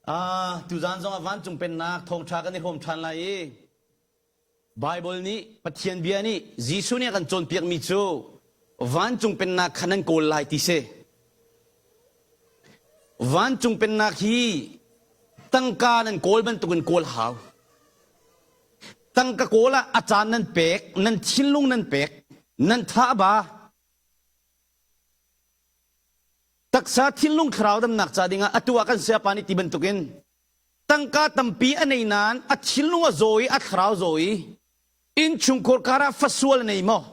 Ah, tuzan zong ah vancung pennak thawngṭha kan i hrawm ṭhan lai i Baibal nih Pathian bia nih Jesuh nih a kan cawnpiakmi cu vancung pennak kha nan kawl lai ti si. Vancung pennak hi tangka nan kawl bantukin kawl hau. Tangka kawl ah a caan nan pek, nan thinlung nan pek, nan tha a ba. Taksa thinlung thlarau damnak ca dingah atu ah kan sayapa nih ti bantukin tangka tampi a nei nain a thinlung a zaw i a thlarau zaw i innchungkhar karah fasual a nei maw?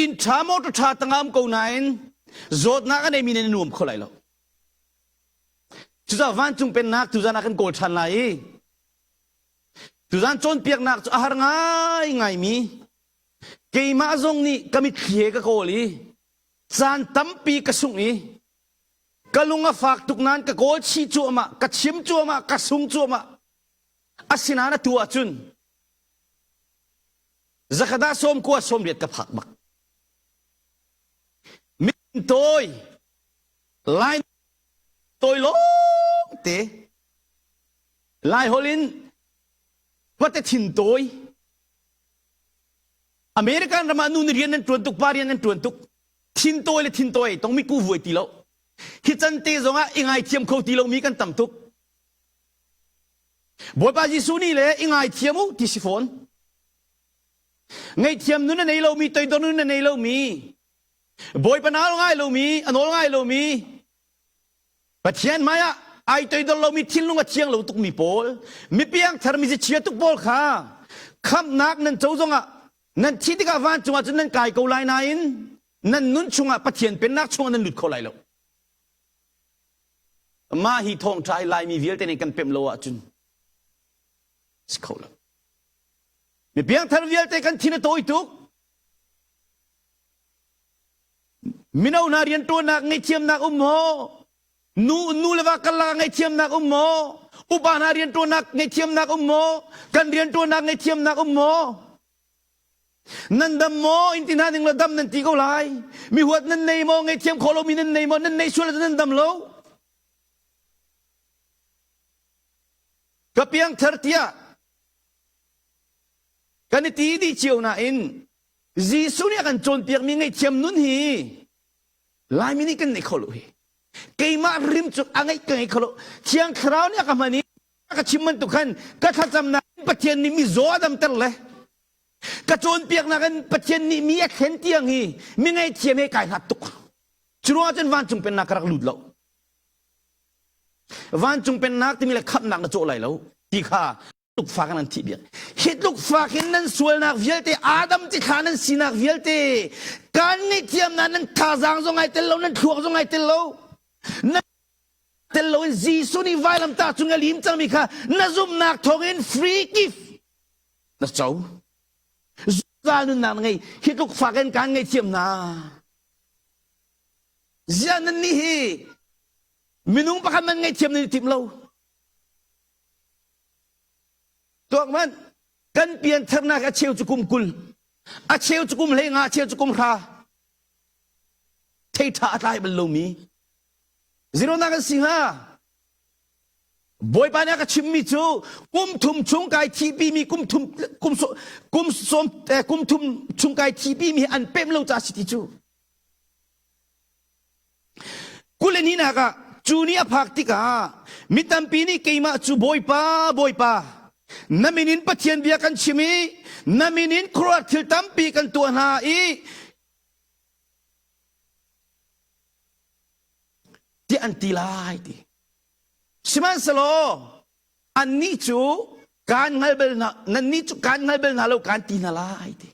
Inn ṭha motor ṭha tangah um ko nain zawtnak a neimi nih an nuam kho lai lo. Cucaah vancung pennak tuzan ah kan kawl ṭhan lai i tuzan cawnpiaknak cu a har ngaingaimi keimah zong nih ka mitthli he ka kawl i caan tampi ka sungh i ka lung a fak tuk nain ka kawl chih cuahmah ka chim cuahmah ka sung cuahmah asinain atu ahcun zakhat ah sawm kua sawm riat ka phak bak min tawi lai tawi lawng te lai holh in pate thin tawi American ram ah nu nih rian nan ṭuan tuk, pa rian nan ṭuan tuk. Thin tawi le thin tawi tong mi ku vuai ti lo. Hi can te zong ah i ngaithiam kho ti lomi kan tam tuk. Bawipa Jesuh nih le i ngaithiam u ti si fawn. Ngaihthiam nun a nei lomi, toidor nun a nei lomi, Bawipa nawl ngai lomi, a nawl ngai lomi, Pathian hmaiah ai toidor lomi thinlung a thiang lo tukmi pawl, mipiangthar mi chia tuk pawl kha khamhnak nan co zongah nan thi tikah vancung ah cun nan kai ko lai nain nan nun chungah Pathian pennak chungah nan lut kho lai lo. Mah hi thawngṭha hi Laimi vialte nih kan pemh lo ahcun si kho lo. Mi piangthar vialte kan thin a tawi tuk. Mino hna rianṭuannak ngaihthiamnak um maw? Nu nu le va karlak ah ngaihthiamnak um maw? Upa hna rianṭuannak ngaihthiamnak um maw? Kan rianṭuannak ngaihthiamnak um maw? Nan dam maw? In ti hna ning law dam nan ti ko lai. Mi huat nan nei maw? Ngaihthiam khawh lomi nan nei maw? Nan nei sual ahcun nan dam lo. Ka piangthar tiah kan i ti dih cio nain Jesuh nih a kan cawnpiakmi ngaihthiam nun hi Laimi nih kan nei kho lo hi. Keimah rim cu a ngeih ka ngei kho lo. Thiang Thlarau nih a ka hman i a ka chim bantuk khan ka thlacamnak in Pathian nih mi zaw a damter le ka cawnpiaknak in Pathian nih mi a thlen tiang hi mi ngaihthiam he kai hlat tuk. Cu ruangah cun vancung pennak ka rak lut lo. Vancung pennak timi le khamhnak na cawh lai lo ti kha tluk fak in an thih biak. Hi tluk fak in nan sualnak vialte, Adam cithlah nan sinak vialte, kan ngaihthiamnak nan thazaang zong ai tel lo, nan thluak zong ai tel lo. Na tel lo in Jesuh nih vailamtah cung a lim cangmi kha na zumhnak thawngin free gift na co. Zungzal nunnak na ngei. Hi tluk fak in kan ngaihthiam hna. Ziah nan nih hi minung pakhat man ngaihthiam nan i tim lo. Tuak hmanh, kan piantharnak a cheu cu kum 20, a cheu cu kum 15, a cheu cu kum 10. Thei ṭha a tlai bal lomi. Zero na kan si hnga. Bawipa nih a ka chimmi cu kum thum chung kai thihpimi kum thum kum kum sawm eh, kum thum chung kai thihpimi an pem lo ca si ti cu. 22 ah cu ni a phak tikah mi tampi nih keimah cu Bawipa, Bawipa, na min in Pathian bia kan chim i na min in khuaruahhar thil tampi kan tuah hna i tiah an ti lai ti. Sihmanhsehlaw annih cu kaan hngal bal hna nannih cu kaan hngal bal hna lo kaan ti hna lai ti.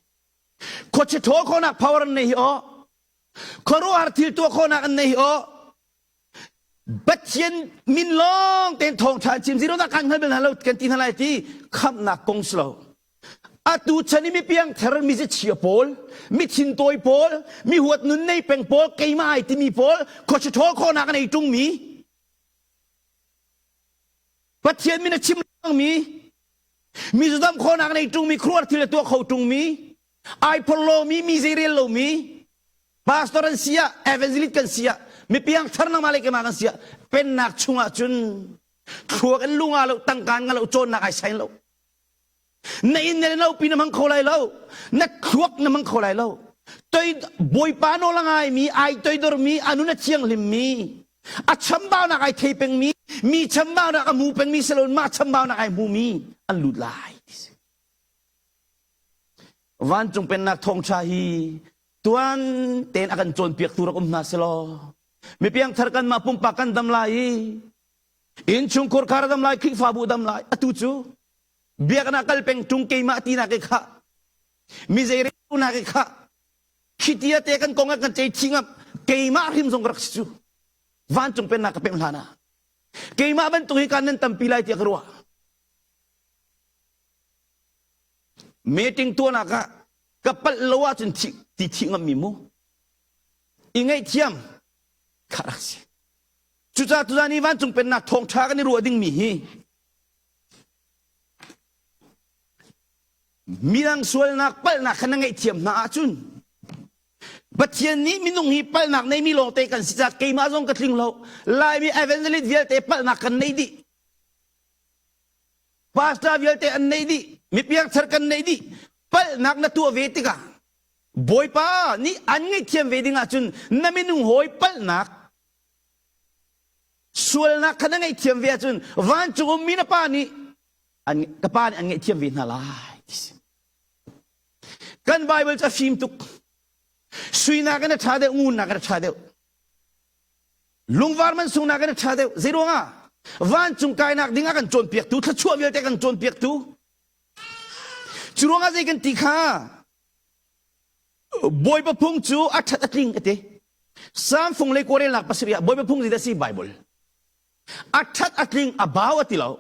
Khuachia ṭhawl khawhnak power an nei hi aw. Khuaruahhar thil tuah khawhnak an nei hi aw. Pathian min lawng tein thawngṭha an chim zero dah kan hngal bal hna lo kan ti hna lai ti khamhnak kong si lo. Atu chan i mi piangthar mi chia pawl, mi thintawi pawl, mi huat nun nei peng pawl, keimah ai timi pawl, khuachia ṭhawl khawhnak an ei ṭungmi, Pathian min a chim mi, mi zudam khawhnak nei ṭungmi, khuaruahhar thil a tuah kho ṭungmi, ai phorhlomi, mi zeirel lomi, pastor an si ah, evangelist kan si ah, Mi piangthar nangmah le keimah kan si ah pennak chungah cun thluak in lunga lo tangka nga lo cawnnak ai sain lo. Na inn le na upi na hmang kho lai lo. Na thluak na hmang kho lai lo. Toi Bawipa nawl a ngaimi, ai toidormi, a nun a thianghlimmi, a chambaunak ai thei pengmi, mi chambaunak a hmu pengmi si loin mah chambaunak ai hmumi an lut lai. Vancung pennak thawngṭha hi tuan tein a kan cawnpiaktu rak um hna selaw mi piangthar kanmah pumpak kan dam lai i innchungkhur khar dam lai Khrihfabu dam lai atu cu biaknak kal peng ṭung keimah tinak i khah mi zei nak i khah khitia te kan kong ah kan cei thi ngam keimah hrim zong rak si cu vancung pennak ka pem hlan ah keimah bantuk hi kan nan tampi lai tiah ka ruah Meeting tuahnak ah ka palh lo ahcun thi, ti thih ngammi mu. I ngaihthiam kha rak si. Cucaah tuzan i vancung pennak thawngṭha kan i ruah dingmi hi midang sualnak palhnak kha na ngaihthiam hna ahcun Pathian nih minung hi palhnak neimi lawngte kan si caah keimah zong ka tling lo. Laimi evangelist vialte palhnak kan nei dih. Pastor vialte an nei dih, mi piangthar kan nei dih. Palhnak na tuah ve tikah Bawipa nih an ngaihthiam ve ding ahcun na minung hawi palhnak sualnak kha na ngaihthiam ve ahcun vancung ummi na pa nih an ka pa nih an ngaihthiam ve hna lai ti si. Kan Bible cu a fim tuk. Suinak in a ṭha deuh, ngunnak in a ṭha deuh. Lungvar man sungnak in a ṭha deuh. Zeiruangah? Vancung kainak ding a kan cawnpiaktu, thluachuah vialte kan cawnpiaktu. Cu ruangah zei kan ti kha? Bawipa phung cu a ṭhat a tling a ti. Psalm fung le kawrelnak pasarih ah Bawipa phung zeidah si Bible. A ṭhat a tling a bau a ti lo.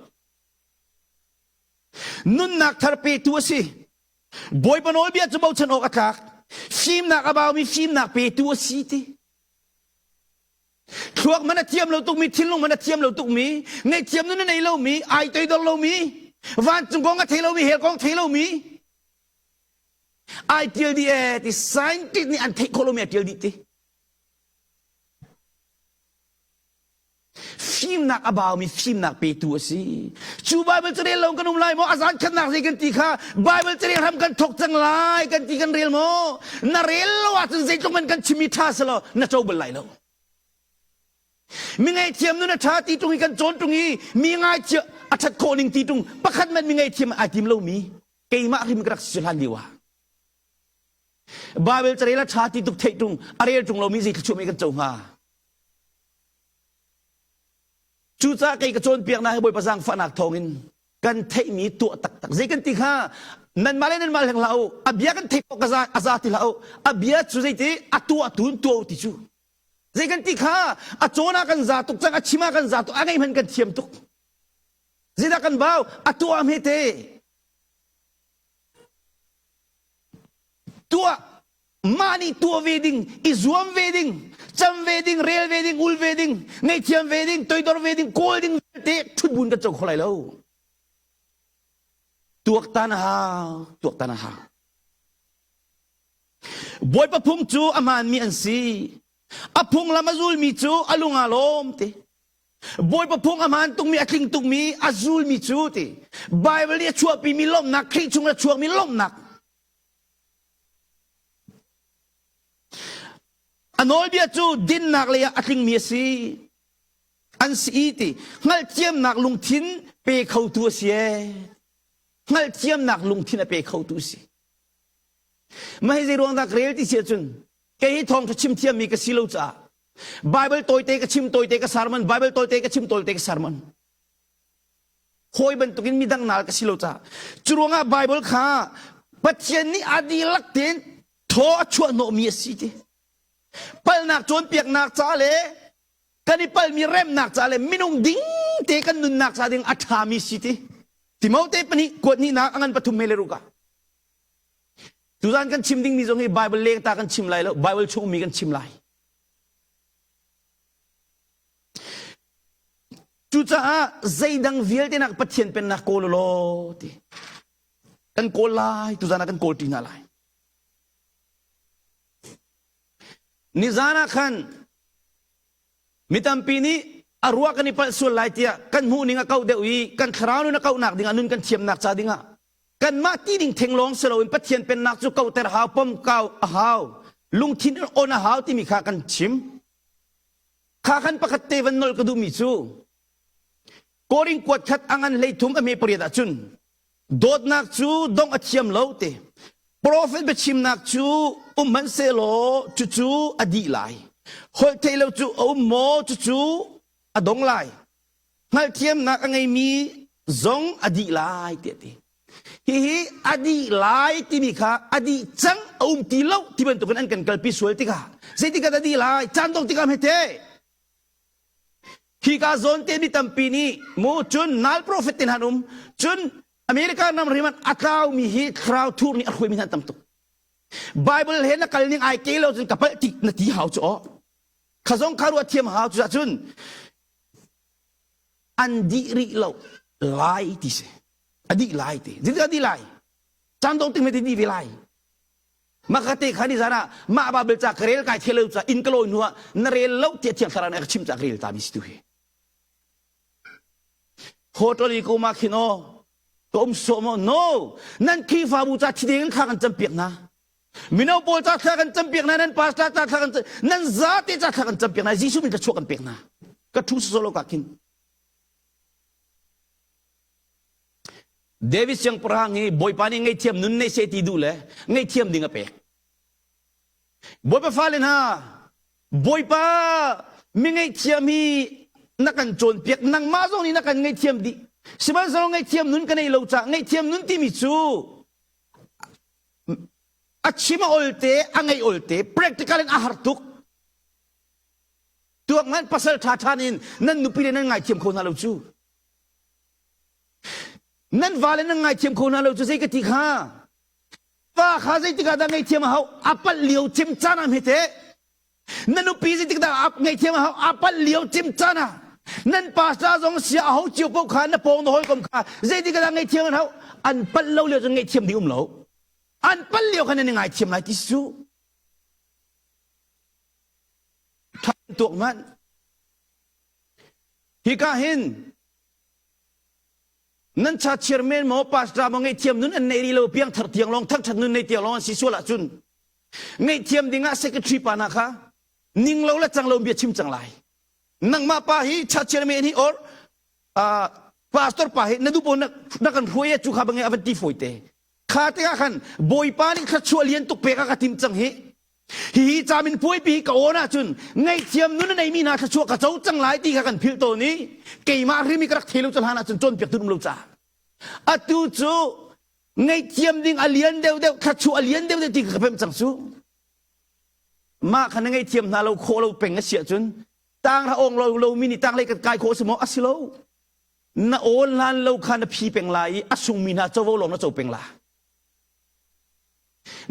Nunnak thar petu a si. Bawipa nawlbia cu bochan awk a tlak. Fimnak a baumi fimnak petu a si ti. Thluak man a thiam lo tukmi, thinlung man a thiam lo tukmi, ngaihthiam nun a nei lomi, ai toidor lomi, vancung kong a thei lomi, hell kong thei lomi, ai tial dih ee ti scientist nih an theih khawh lomi a tial dih ti. Fimnak a baumi fimnak petu a si. Cu Bible carel lo kan um lai maw? A zan khatnak zei kan ti kha Bible carel hram kan thok cang lai kan ti kan rel maw? Na rel lo ahcun zeitluk man kan chimmi ṭha selaw na co bal lai lo. Mi ngaihthiam nun a ṭha ti ṭung i kan cawn ṭung i mi ngaithiam a ṭhat khawh ning ti ṭung pakhat man mi ngaihthiam ai tim lomi keimah hrim ka rak si hlan lio ah. Bible carel a ṭha ti tuk theih ṭung a rel ṭung lomi zei thluachuah mei kan co hnga? Cucaah kei ka cawnpiaknak hi Bawipa zaangfahnak thawngin kan theihmi tuah taktak. Zei kan ti kha nanmah le nanmah hleng hlah u. A bia kan theih awk a za ti hlah u. A bia cu zeiti a tuah tu in tuah u ti cu. Zei kan ti kha a cawn ah kan za tuk cang, a chim ah kan za tuk, a ngeih hmanh kan thiam tuk. Zeidah kan bau? A tuah hmete. Tuah mah nih tuah ve ding, i zuam ve ding, cam ve ding, rel ve ding, ul ve ding, ngaihthiam ve ding, toidor ve ding, kawl ding vialte ṭhutbun kan co kho lai lo. Tuaktan a hau, tuaktan a hau. Bawipa phung cu a hmaanmi an si. A phunglam a zulmi cu a lung aa lawm ti. Bawipa phung a hmaan tukmi, a tling tukmi, a zulmi cu ti. Bible nih a chuahpimi lawmhnak, Khrih chung a chuakmi lawmhnak A nawlbia cu dinnak lei ah a tlingmi a si. An si i ti hngalhthiamnak lungthin pe khotu a si ee. Hngalhthiamnak lungthin a pe khotu a si. Mah hi zei ruang dah ka rel ti si ahcun kei hi thawngṭha chim thiammi ka si lo caah Bible tawite ka chim tawite ka sermon Bible tawite ka chim tawite ka sermon Hawi bantukin midang naal ka si lo caah. Cu ruangah Bible kha Pathian nih a dihlak tein thaw a chuah hnawhmi a si ti. Palhnak cawnpiaknak ca le kan i palhmi remnak ca le minung ding te kan nunnak ca ding a ṭhami si ti. Timote pahnih kuat hnihnak a ngan pathum me le ruk ah. Tuzan kan chim dingmi zong hi Bible leng ta kan chim lai lo, Bible chung mi kan chim lai. Cucaah zeidang vialte nak Pathian pennak kawl u law ti. Kan kawl lai, tuzan ah kan kawl ṭi hna lai. Nizan ah khan Mi tampi nih a ruah kan i palh sual lai tiah kan hmuh ning a kauh deuh i kan thlarau nun a kauhnak dingah nun kan thiamnak ca dingah kanmah ti ding theng lawng si loin Pathian pennak cu kauhter hau, pom kau a hau, lungthin on a hau timi kha kan chim. Kha khan pakhat te van nolh ka duhmi cu Korin kuat khat a ngan 13 a hme pariat ahcun dawtnak cu dongh a thiam lo te. Profet biachimnak cu um hmanhsehlaw cucu a dih lai. Holh theih lo cu a um maw cucu a dong lai. Hngalhthiamnak a ngeimi zong a dih lai tiah ti. Hihi a dih lai timi kha a dih cang a um ti lo ti bantukin an kan kalpi sual tikah zeitik ah a dih lai caan dong tikah hmete Hi ka zawn te mi tampi nih mu cun nal prophet tin han um cun America ram riman a tlau mi hi thlarau thur nih a hruai mi hna tam tuk. Bible he na kal ning ai ke lo cun ka palh tik na ti hau cu aw. Kha zong kha ruah thiam hau cu cun an dih rih lo lai ti si. A dih lai ti. Zeitik a dih lai? Caan dong ting me ti dih ve lai. Makate kha ni zan ah mah Bible ca ka rel kai thel lo ca inn ka lawi hnu ah na rel lo tiah thiang thlarau nih a ka chimh ca ka rel ta mi si tu hi. Hotel i ko ma khin aw ka um sawh maw no nan Khrihfabu ca thi deng thla kan campiak hna mino pawl ca thla kan campiak hna nan pastor ca thla kan nan zate ca thla kan campiak hna Jesuh min thluachuah kan pek hna ka thu solo ka khin David siangpahrang hi Bawipa nih ngaihthiam nun nei seh ti duh le ngaihthiam ding a pek. Bawipa fale hna, Bawipa mi ngaihthiam hi na kan cawnpiak, nangmah zong nih na kan ngaihthiam dih. Sihmanhsehlaw ngaihthiam nun ka nei lo caah ngaihthiam nun timi cu a chim a olte, a ngaih olte, practical in a har tuk. Tuak ngan pasal ṭha ṭhan in nan nupi le nan ngaithiam kho hna lo cu. Nan vale nan ngaithiam kho hna lo cu zei ka ti kha? Va kha zeitik ah dah ngaihthiam a hau? A palh lio cem caan ah hmete. Na nupi zeitik dah ngaihthiam a hau? A palh lio cem caan ah. Nan pastor zong sia a ho cio paoh kha na pawng na hawikom kha zeitik ah dah ngaihthiam an hau? An palh lo lio cun ngaihthiam ding um lo. An palh lio kha nan i ngaithiam lai ti su. Tha tuak hmanh. Hika hin nan cha chairman maw pastor maw ngaihthiam nun an nei rih lo piangthar tiang lawng thangthat nun nei tiang lawng an si sual ahcun ngaihthiam ding ah secretary pa hna kha ning lo le cang lo bia chim cang lai nangmah pa hi cha chairman hi or uh, pastor pa hi na duh na, na kan hruai cu kha bangai avan ti foi te kha tikah khan bawipa nih thluachuah lian tuk pek a ka tim cang hi Hihi camin puaipi ka awn ahcun ngaihthiam nun a neimi hna thluachuah ka co cang lai ti kha kan philh tawn i keimah hrim i ka rak thei lo cu hlan ahcun cawnpiak tu um lo caah atu cu ngaihthiam ding a lian deuhdeuh thluachuah a lian deuhdeuh ti ka pemh cang cu mah kha na ngaihthiam hna lo khawh lo peng a si ahcun tang ra ong lo lomi nih tang lei kan kai khawh si maw a si lo na awn hlan lo kha na phi peng lai i a sungmi hna covo lawng na co peng la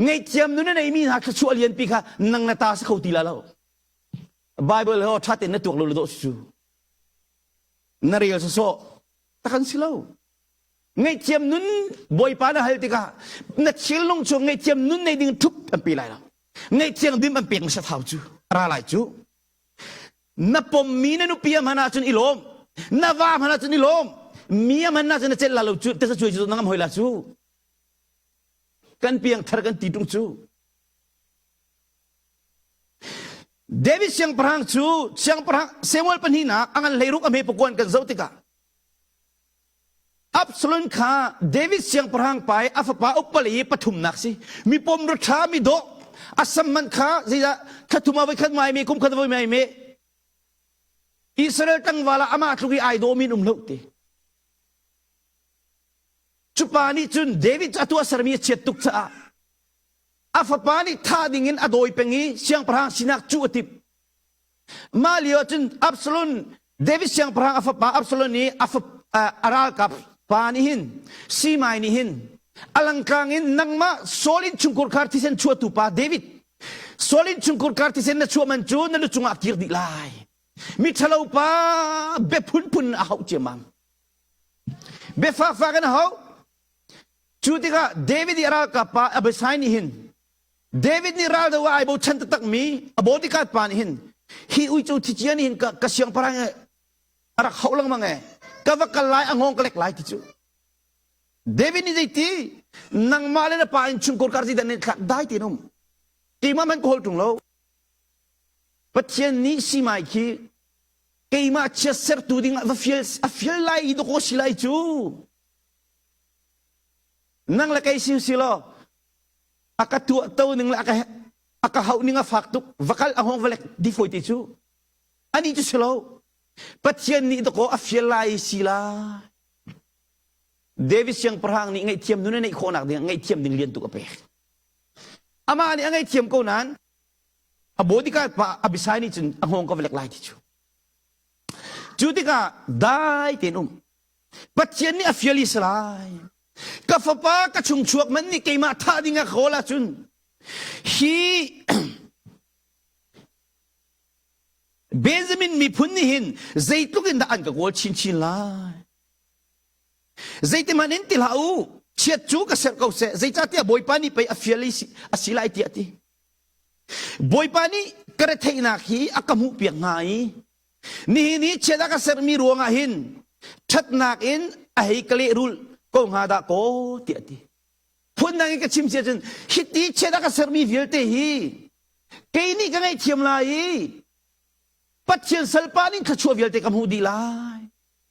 Ngaihthiam nun a neimi hna thluachuah lianpi kha nang na ta si kho ti la lo. Bible ho ṭha tein na tuak lo le dawh si cu. Na rel sawsawh takan si lo. Ngaihthiam nun Bawipa na hal tikah na thilnung chung ngaihthiam nun nei ding ṭhup an pe lai lo. Ngaihthiang dim an pek hmasa thau cu ra lai cu. Na pommi na nupi a hman ahcun i lawm. Na va hman ahcun i lawm. Mi a hman ahcun na celh la lo cu tasa cuai cu na ngam hoi la cu. Kan piangthar kan ti ṭung cu. David siangpahrang cu siangpahrang Samuel pahnihnak a ngan 16 a hme pakuan kan zoh tikah Absalom kha David siangpahrang pa i a fapa upa i pathumnak si mi pom ra ṭha mi dawh a sam man kha zeidah thla a voi khat mai me kum khat voi mai me Israel tlangval ah amah tluk i ai dawh min um lo ti Cu pa nih cun David cu a tuahsermi a chiat tuk caah a fapa nih thah dingin a dawi peng i siangpahrang sinak cuh a timh. Mah lio ah cun Absalom, David siangpahrang a fapa Absalom nih a, a ralkap pa nih hin Simai nih hin a langtlang in nangmah Saul innchungkhar khar thisen chuahtu pa David Saul innchungkhar khar thisen na chuah man cu na lu cungah kir dih lai. Mi ṭhalo pa bia phunphun a hauh ciammam. Biafakfak in a hauh. Cu tikah David i a ralkap pa Abishai nih hin David nih raldo ah ai bochan taktakmi a bodyguard pa nih hin Hi uico thi cia nih hin ka, ka siangpahrang a rak hauh lengmang e. Ka va kal lai a ngawng ka lek lai ti cu. David nih zeiti nangmah le na pa in chungkhar kar zeidah nan thlak dai tein um. Keimah man ka hol ṭung lo. Pathian nih simai khi keimah chiatsertu ding ah va fial a fial lai i dawkaw si lai cu. Nang le kei si si law a ka tuah to ning le a ka a ka hauh ning a fak tuk va kal a hong va lek di fawi te cu ani cu si lo Pathian nih dawkaw a fial lai si lai David siangpahrang nih ngaihthiam nun a neih khawhnak ding ngaihthiam ding lian tuk a pek amah nih a ngaihthiam ko nain a bodyguard pa Abisai nih cun a hngawng ka va lek lai ti cu cu tikah dai tein um Pathian nih a fial i si lai ka fapa ka chung chuak man nih keimah thah ding a kawl ahcun hi Benjamin miphun nih hin zeitluk in dah an ka kawl chinchin lai Zeitihmanh in ti hlah u, chiat cu ka serh ko seh, zeicahtiah Bawipa nih pei a fial i a si lai tiah a ti. Bawipa nih ka retheihnak hi a ka hmuhpiak hnga i nihin hi chiat a ka serhmi ruangah hin ṭhatnak in a hei ka lehrulh ko hnga dah kaw tiah a ti. Phundang in ka chim si ahcun hiti chiat a ka serhmi vialte hi kei nih ka ngaihthiam lai i Pathian salpa nih thluachuah vialte ka hmuh dih lai.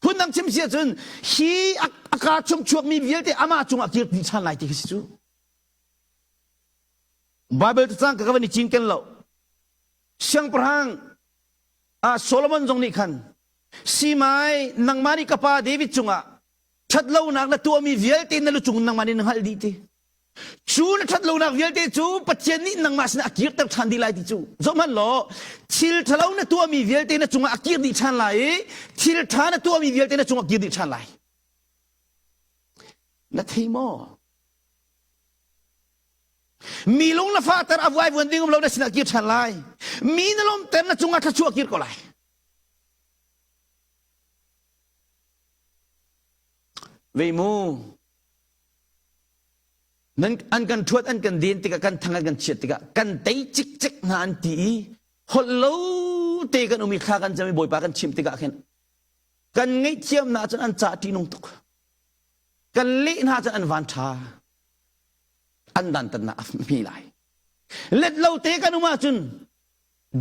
Phundang chim si ahcun hi a kaa chung chuakmi vialte amah cungah kir dih ṭhan lai ti khi si cu. Bible cacang ka van i cinken lo. Siangpahrang ah Solomon zong nih khan simai nangmah nih ka pa David cungah ṭhatlonak na tuahmi vialte na lu cung nangmah nih na hngalh dih ti. Cu na ṭhatlonak vialte cu Pathian nih nangmah sinah a kirter ṭhan dih lai ti cu. Zohhmanh law, thil ṭhalo na tuahmi vialte na cungah a kir dih ṭhan lai i thil ṭha na tuahmi vialte na cungah a kir dih ṭhan lai. Na thei maw? Mi lung na fahter a vuaivuan ding um lo na sinah kir ṭhan lai. Mi na lawmhter na cungah thluachuah kir ko lai. Vei mu, Nan an kan ṭhuat an kan den tikah kan thang an kan chiat tikah kan tei cikcek hna an ti i holh lo te kan um i thla kan cam i Bawipa kan chimh tikah khin kan ngaihthiamnak cun an ca ṭihnung tuk. Kan leh hna cun an van ṭha. An dantatnak a hmi lai. Let lo te kan um ahcun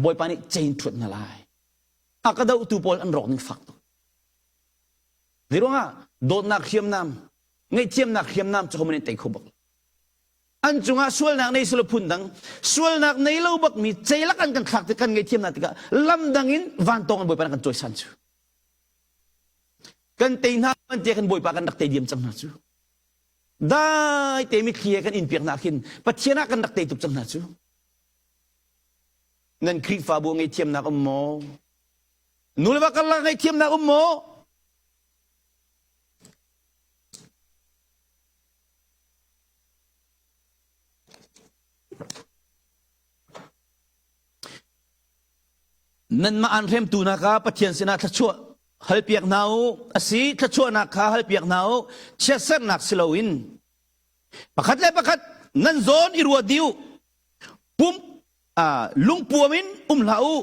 Bawipa nih cein ṭhuat hna lai. A ka dohtu pawl an rawk ning fak tuk. Zeiruangah dawtnak hriamnam ngaihthiamnak hriamnam cu homan in tei kho bak an cungah sualnak nei silo phun dang sualnak nei lo bak mi ceilak an kan thlak tik kan ngaihthiamnak tikah lam dang in vantawng an bawipa kan cawisan cu kan tei hna an te kan bawipa kan rak tei diam cang hna cu dai te mitthli he kan in piak nak hin pathian ah kan rak tei tuk cang hna cu nan khrihfabu ngaihthiamnak um maw nu le va karlak ngaihthiamnak um maw Nanmah aan hremtu hna kha Pathian sinah thluachuah halpiak hna u. A si, thluachuahnak kha halpiak hna u. Chiatserhnak si loin pakhat le pakhat nan zawn i ruat dih u. Pum lungpuam in um hlah u.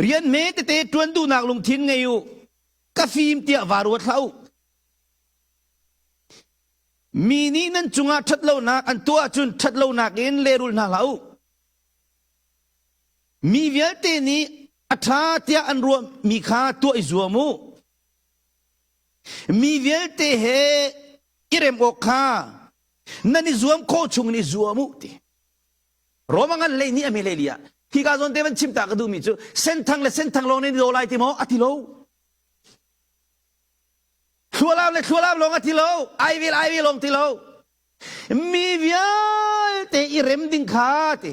Rian hme tete ṭuan duhnak lungthin ngei u. Ka fim tiah vaa ruat hlah u. Mi nih nan cungah ṭhatlonak an tuah ahcun ṭhatlonak in lehrul hna hlah u. Mi vialte nih a ṭha tiah an ruahmi kha tuah i zuam u. Mi vialte he i rem awk kha nan i zuam khawh chung in i zuam u ti. Roma ngan lei nih a mi lei ah hi ka zawn te van chim ta ka duhmi cu senthang le senthang lawng nih daw lai ti maw a ti lo. Thlualam le thlualam lawng a ti lo, ai vel ai vel lawng ti lo. Mi vialte i rem ding kha ti.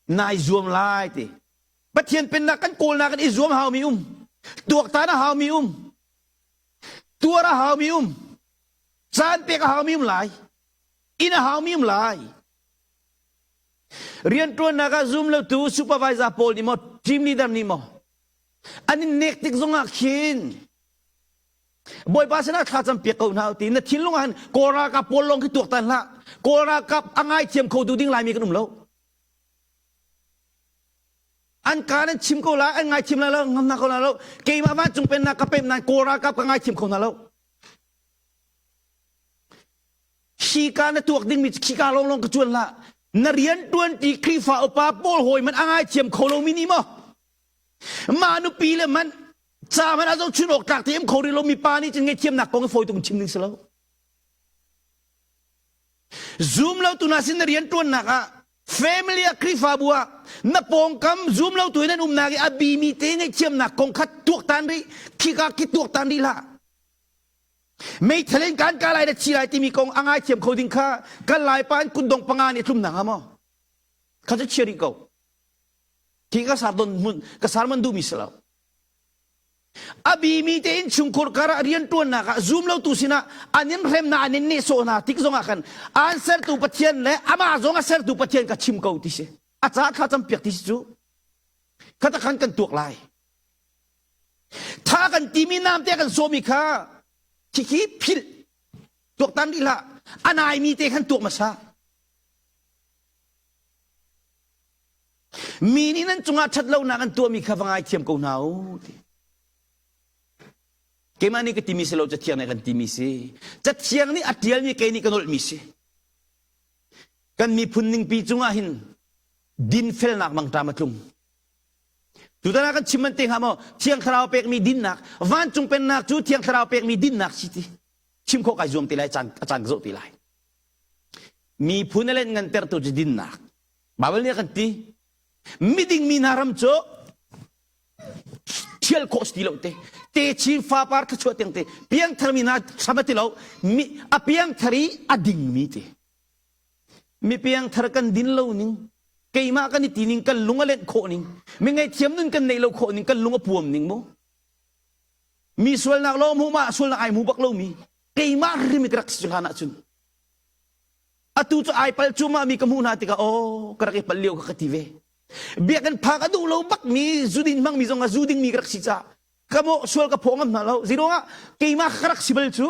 Nai zuam lai ti. Pathian pennak kan kawlnak in i zuam haumi um. Tuaktan a haumi um. Tuar a haumi um. Caan pek a haumi um lai. Inn a haumi um lai. Rianṭuannak ah zum lotu supervisor pawl nih maw team leader nih maw an in nek tik zongah khin Bawipa sinah thlacam piak ko hna ti na thinlung ah hin Kawl ralkap pawl lawng khi tuaktan hlah Kawl ralkap a ngaithiam kho tu ding Laimi kan um lo. An ka nan chim ko lai, an ngaithiam lai lo, ngam hna ko lai lo. Keimah vancung pennak ka pem nain Kawl ralkap ka ngaithiam kho hna lo. Hi ka na tuak dingmi cu khika lawnglawng ka cuan hlah. Na rian ṭuanṭi Khrihfa upa pawl hawi man a ngaithiam kho lomi nih maw? Mah nupi le man ca man a zohchun awk tlak te um kho rih lomi pa nih cun ngaihthiamnak kong i fawi tuk in chim ding si lo. Zum lo tu hna sin na rian ṭuannak ah family ah Khrihfabu ah na pawngkam zum lo tu in an umnak i a bimi te ngaihthiamnak kong kha tuaktan rih khika khi tuaktan rih hlah. Meithal in kan ka lai na thi lai timi kong a ngaithiam kho ding kha kan laipa in kutdong panga nih tlum na maw? Kha cu chia rih ko. Khi ka sar don mun ka sar man duhmi si lo. A bimi te in chungkhur kar ah riantuannak ah zum lo tu sinah an in hrem na an in nehsawh hna tik zongah khan an sertu Pathian le amah zong a sertu Pathian ka chim ko ti si. A ca thla cam piak ti si cu. Khata khan kan tuak lai. Tha kan timi namte kan sawmi kha khikhi philh tuaktan rih hlah. A naimi te khan tuak hmasa. Mi nih nan cungah ṭhat lonak an tuahmi kha va ngaithiam ko hna u ti. Keimah nih ka timi si lo Cathiang nih a kan timi si. Cathiang nih a ṭialmi kei nih ka nolhmi si. Kan miphun ningpi cungah hin dinfelnak mangṭam a tlung. Tutan ah kan chim man te hnga maw? Thiang Thlarau pekmi dinnak, vancung pennak cu Thiang Thlarau pekmi dinnak si ti. Chim khawh kai zuam te lai, caan a caan ka zoh te lai. Miphun a len ngantertu cu dinnak. Baibal nih a kan ti. Miding mi hna ram cu thial khawh si ti lo te. Te chin fapar thluachuah tiang te. Piangthar mi hna hram a ti lo. Mi, a piangthar i a dingmi te. Mi piangthar kan din lo ning, keimah kan i ti ning, kan lung a lenh khawh ning, mi ngaihthiam nun kan neih lo khawh ning, kan lung a puam ning mu. Mi sualnak lo hmu ma sualnak ai hmu bak lo mi, keimah hrim i ka rak si hlan ahcun. Atu cu ai pal cu ma mi ka hmuh hna tikah aw ka rak i pal lio kha ka ti ve. Biakinn phak a duh lo bak mi zudin hmang mi zong a zu ding mi ka rak si caah ka mawh sual ka phaw ngam hna lo. Zeiruangah keimah ka rak si bal cu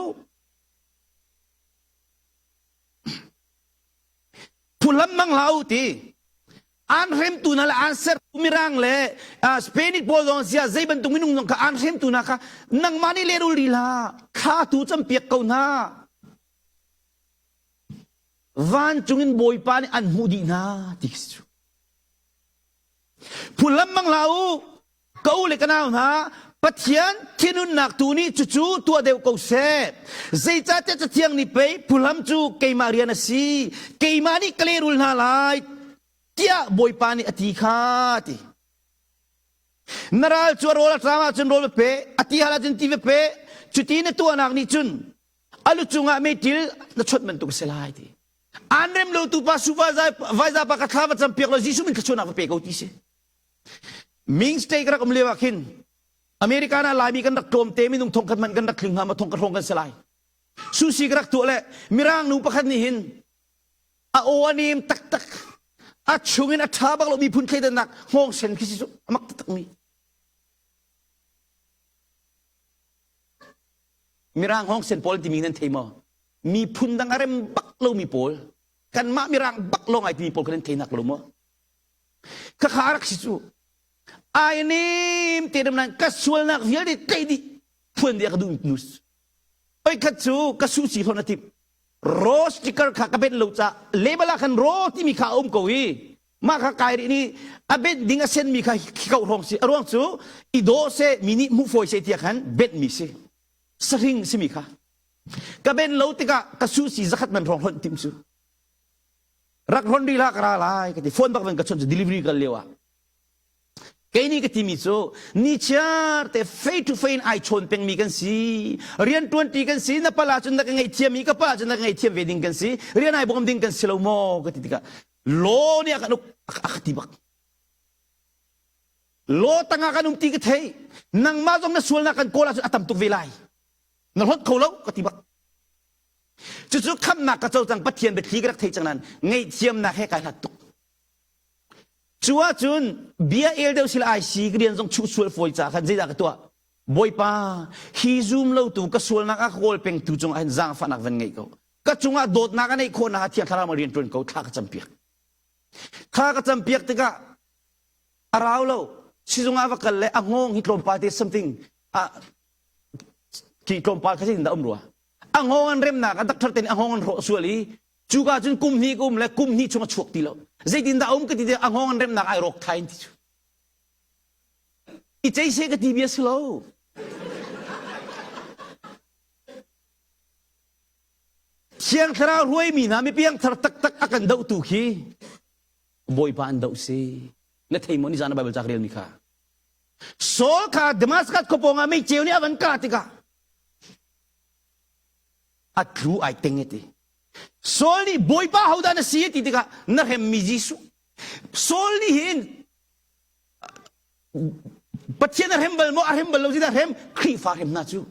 Phulam mang hlah u ti. An hremtu hna le an sertu Mirang le Spanish pawl zong sia zei bantuk minung zong kha an hremtu hna kha nangmah nih lehrul rih hlah. Thla tu campiak ko hna. Vancung in Bawipa nih an hmuh dih hna ti khi cu. Phulam mang hlah u. Ka u le ka nau hna, Pathian thinunnak tu nih cucu tuah deuh ko seh. Zeicahtiah Cathiang nih pei phuhlam cu keimah rian a si, keimah nih ka lehrul hna lai, tiah Bawipa nih a ti kha ti. Na ral cu a rawl a ṭam ahcun rawl va pe, a ti hal ahcun ti va pe. Cuti na tuahnak nih cun a lu cungah meiṭil na chawnh bantuk a si lai ti. Aan rem lo tu pa sufa vaiza pa ka thla va cam piak law Jesuh min thluachuahnak va pe ko ti si. Ming State rak um lio ah khin America na Laimi kan rak tlawm te minung thongkhat man kan rak tling hnga ma thongkhat hrawng kan si lai. Sushi ka rak tuah le Mirang nu pakhat nih hin a aw a nem taktak a chungin a ṭha bak lo miphun thleidannak hngawng sen khi si cu a mak taktak mi. Mirang hngawng sen pawl timi nan thei maw? Miphun dang a rem bak lomi pawl kanmah Mirang bak lawng ai timi pawl kha nan thei nak lo maw? Khakha rak si cu. Ai nim te dam nan ka sualnak vialte tei dih phuan dih a ka duh nus. Oi khat cu ka su si hlon a timh. Ro sticker kha ka benh lo ca label ah khan ro timi kha a um ko i mah kha kai rih nih a benh ding a sen mi kha khi ko hrawng si a ruang cu i dawh seh mi nih hmuh fawi seh tiah khan benh mi si sahring simi kha ka benh lo tikah ka su si zakhat man hrawng hlonh tim cu rak hron rih hlah ka ra lai ka ti phone bak van ka chawnh cu delivery kal lio ah kei nih ka timi cu nichiar te face to face ai chawn pengmi kan si rian tuanti kan si na pala cun na ka ngaihthiam i ka pa cun na ka ngaihthiam ve ding kan si rian ai bawm ding kan si lo maw ka ti tikah law nih a kan uk a ka ti bak law tangah kan um ti ka thei nangmah zong na sualnak kan kawl ahcun a tam tuk ve lai na hlot kho lo ka ti bak Cucu khamhnak ka co cang Pathian biathli ka rak thei cang nain ngaihthiamnak he kai hlat tuk. Cu ahcun bia el deuh sila ai si ka rian zong chuh sual fawi ca khan zeidah ka tuah? Bawipa, hi zum lotu ka sualnak a ka kawl pengtu cungah hin zaangfahnak van ngei ko. Ka cungah dawtnak a neih khawhnak ah Thiang Thlarau rian ṭuan ko thla ka campiak. Thla ka campiak tikah. A rau lo. Sizung ah va kal le a ngawng hi tlawmpal te something ah ki tlawmpal kha zeitin dah um rua. A ngawng an remnak a doctor te nih a ngawng an hrawh sual i cuka cun kum hnih ka um le kum hnih chung a chuak ti lo. Zeitin dah um ka ti te a ngawng an remnak ai rawk thai ti cu. I cei se ka ti bia si lo. Thiang Thlarau hruaimi hna mi piangthar taktak a kan dohtu khi Bawipa an doh si. Na thei maw nizan na Bible ca ka relmi kha? Saul kha Damascus khua pawng ah meiceu nih a van kah tikah a tlu ai teng e ti. Saul nih Bawipa hodah na si ti tikah na hremmi Jesuh. Saul nih hin Pathian a hrem bal maw a hrem bal lo si dah hrem Khrihfa hrem hna cu.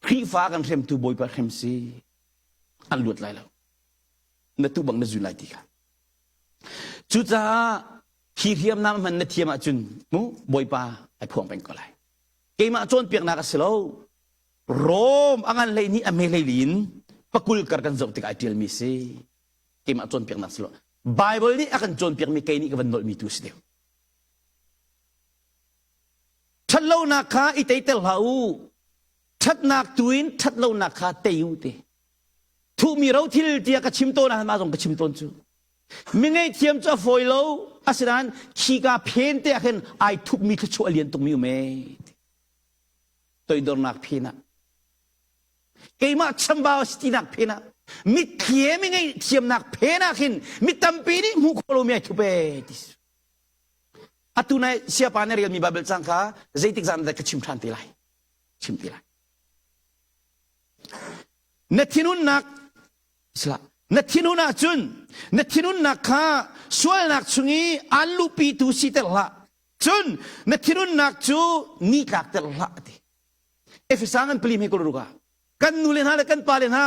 Khrihfa kan hremtu Bawipa hrem si an luat lai lo. Na tu bang na zun lai ti kha. Cucaah hi hriamnam hman na thiam ahcun mu Bawipa ai phuang peng ko lai. Keimah cawnpiaknak a si lo. Rom a ngan hlei nih a me hlei in pakul kar kan zoh tikah ai ṭialmi si. Keimah cawnpiaknak si lo. Bible nih a kan cawnpiakmi kei nih ka van nolhmi tu si deuh. Ṭhatlonak kha i teiter hlah u. Ṭhatnak tu in ṭhatlonak kha tei u ti. Thuhmi rothil tiah ka chim tawn ah mah zong ka chim tawn cu. Mi ngaihthiam cu a fawi lo. Asinain khika phen te ah khin ai thupmi thluachuah a lian tukmi um ee. Toidornak phen ah. Keimah chambau a si tinak phen ah mitthli he mi ngaihthiamnak phen ah khin mi tampi nih hmuh khawh lomi ai thup ee ti. Atu nai siapa na relmi Bible cang kha zeitik zan dah ka chim ṭhan te lai. Chim te lai. Na thinhunnak sila na thinhun ahcun na thinhunnak kha sualnak chung i aan luhpitu siter hlah. Cun na thinhunnak cu ni tlakter hlah ti. Efesa ngan pali hme kul ruk ah kan nu le hna le kan pa le hna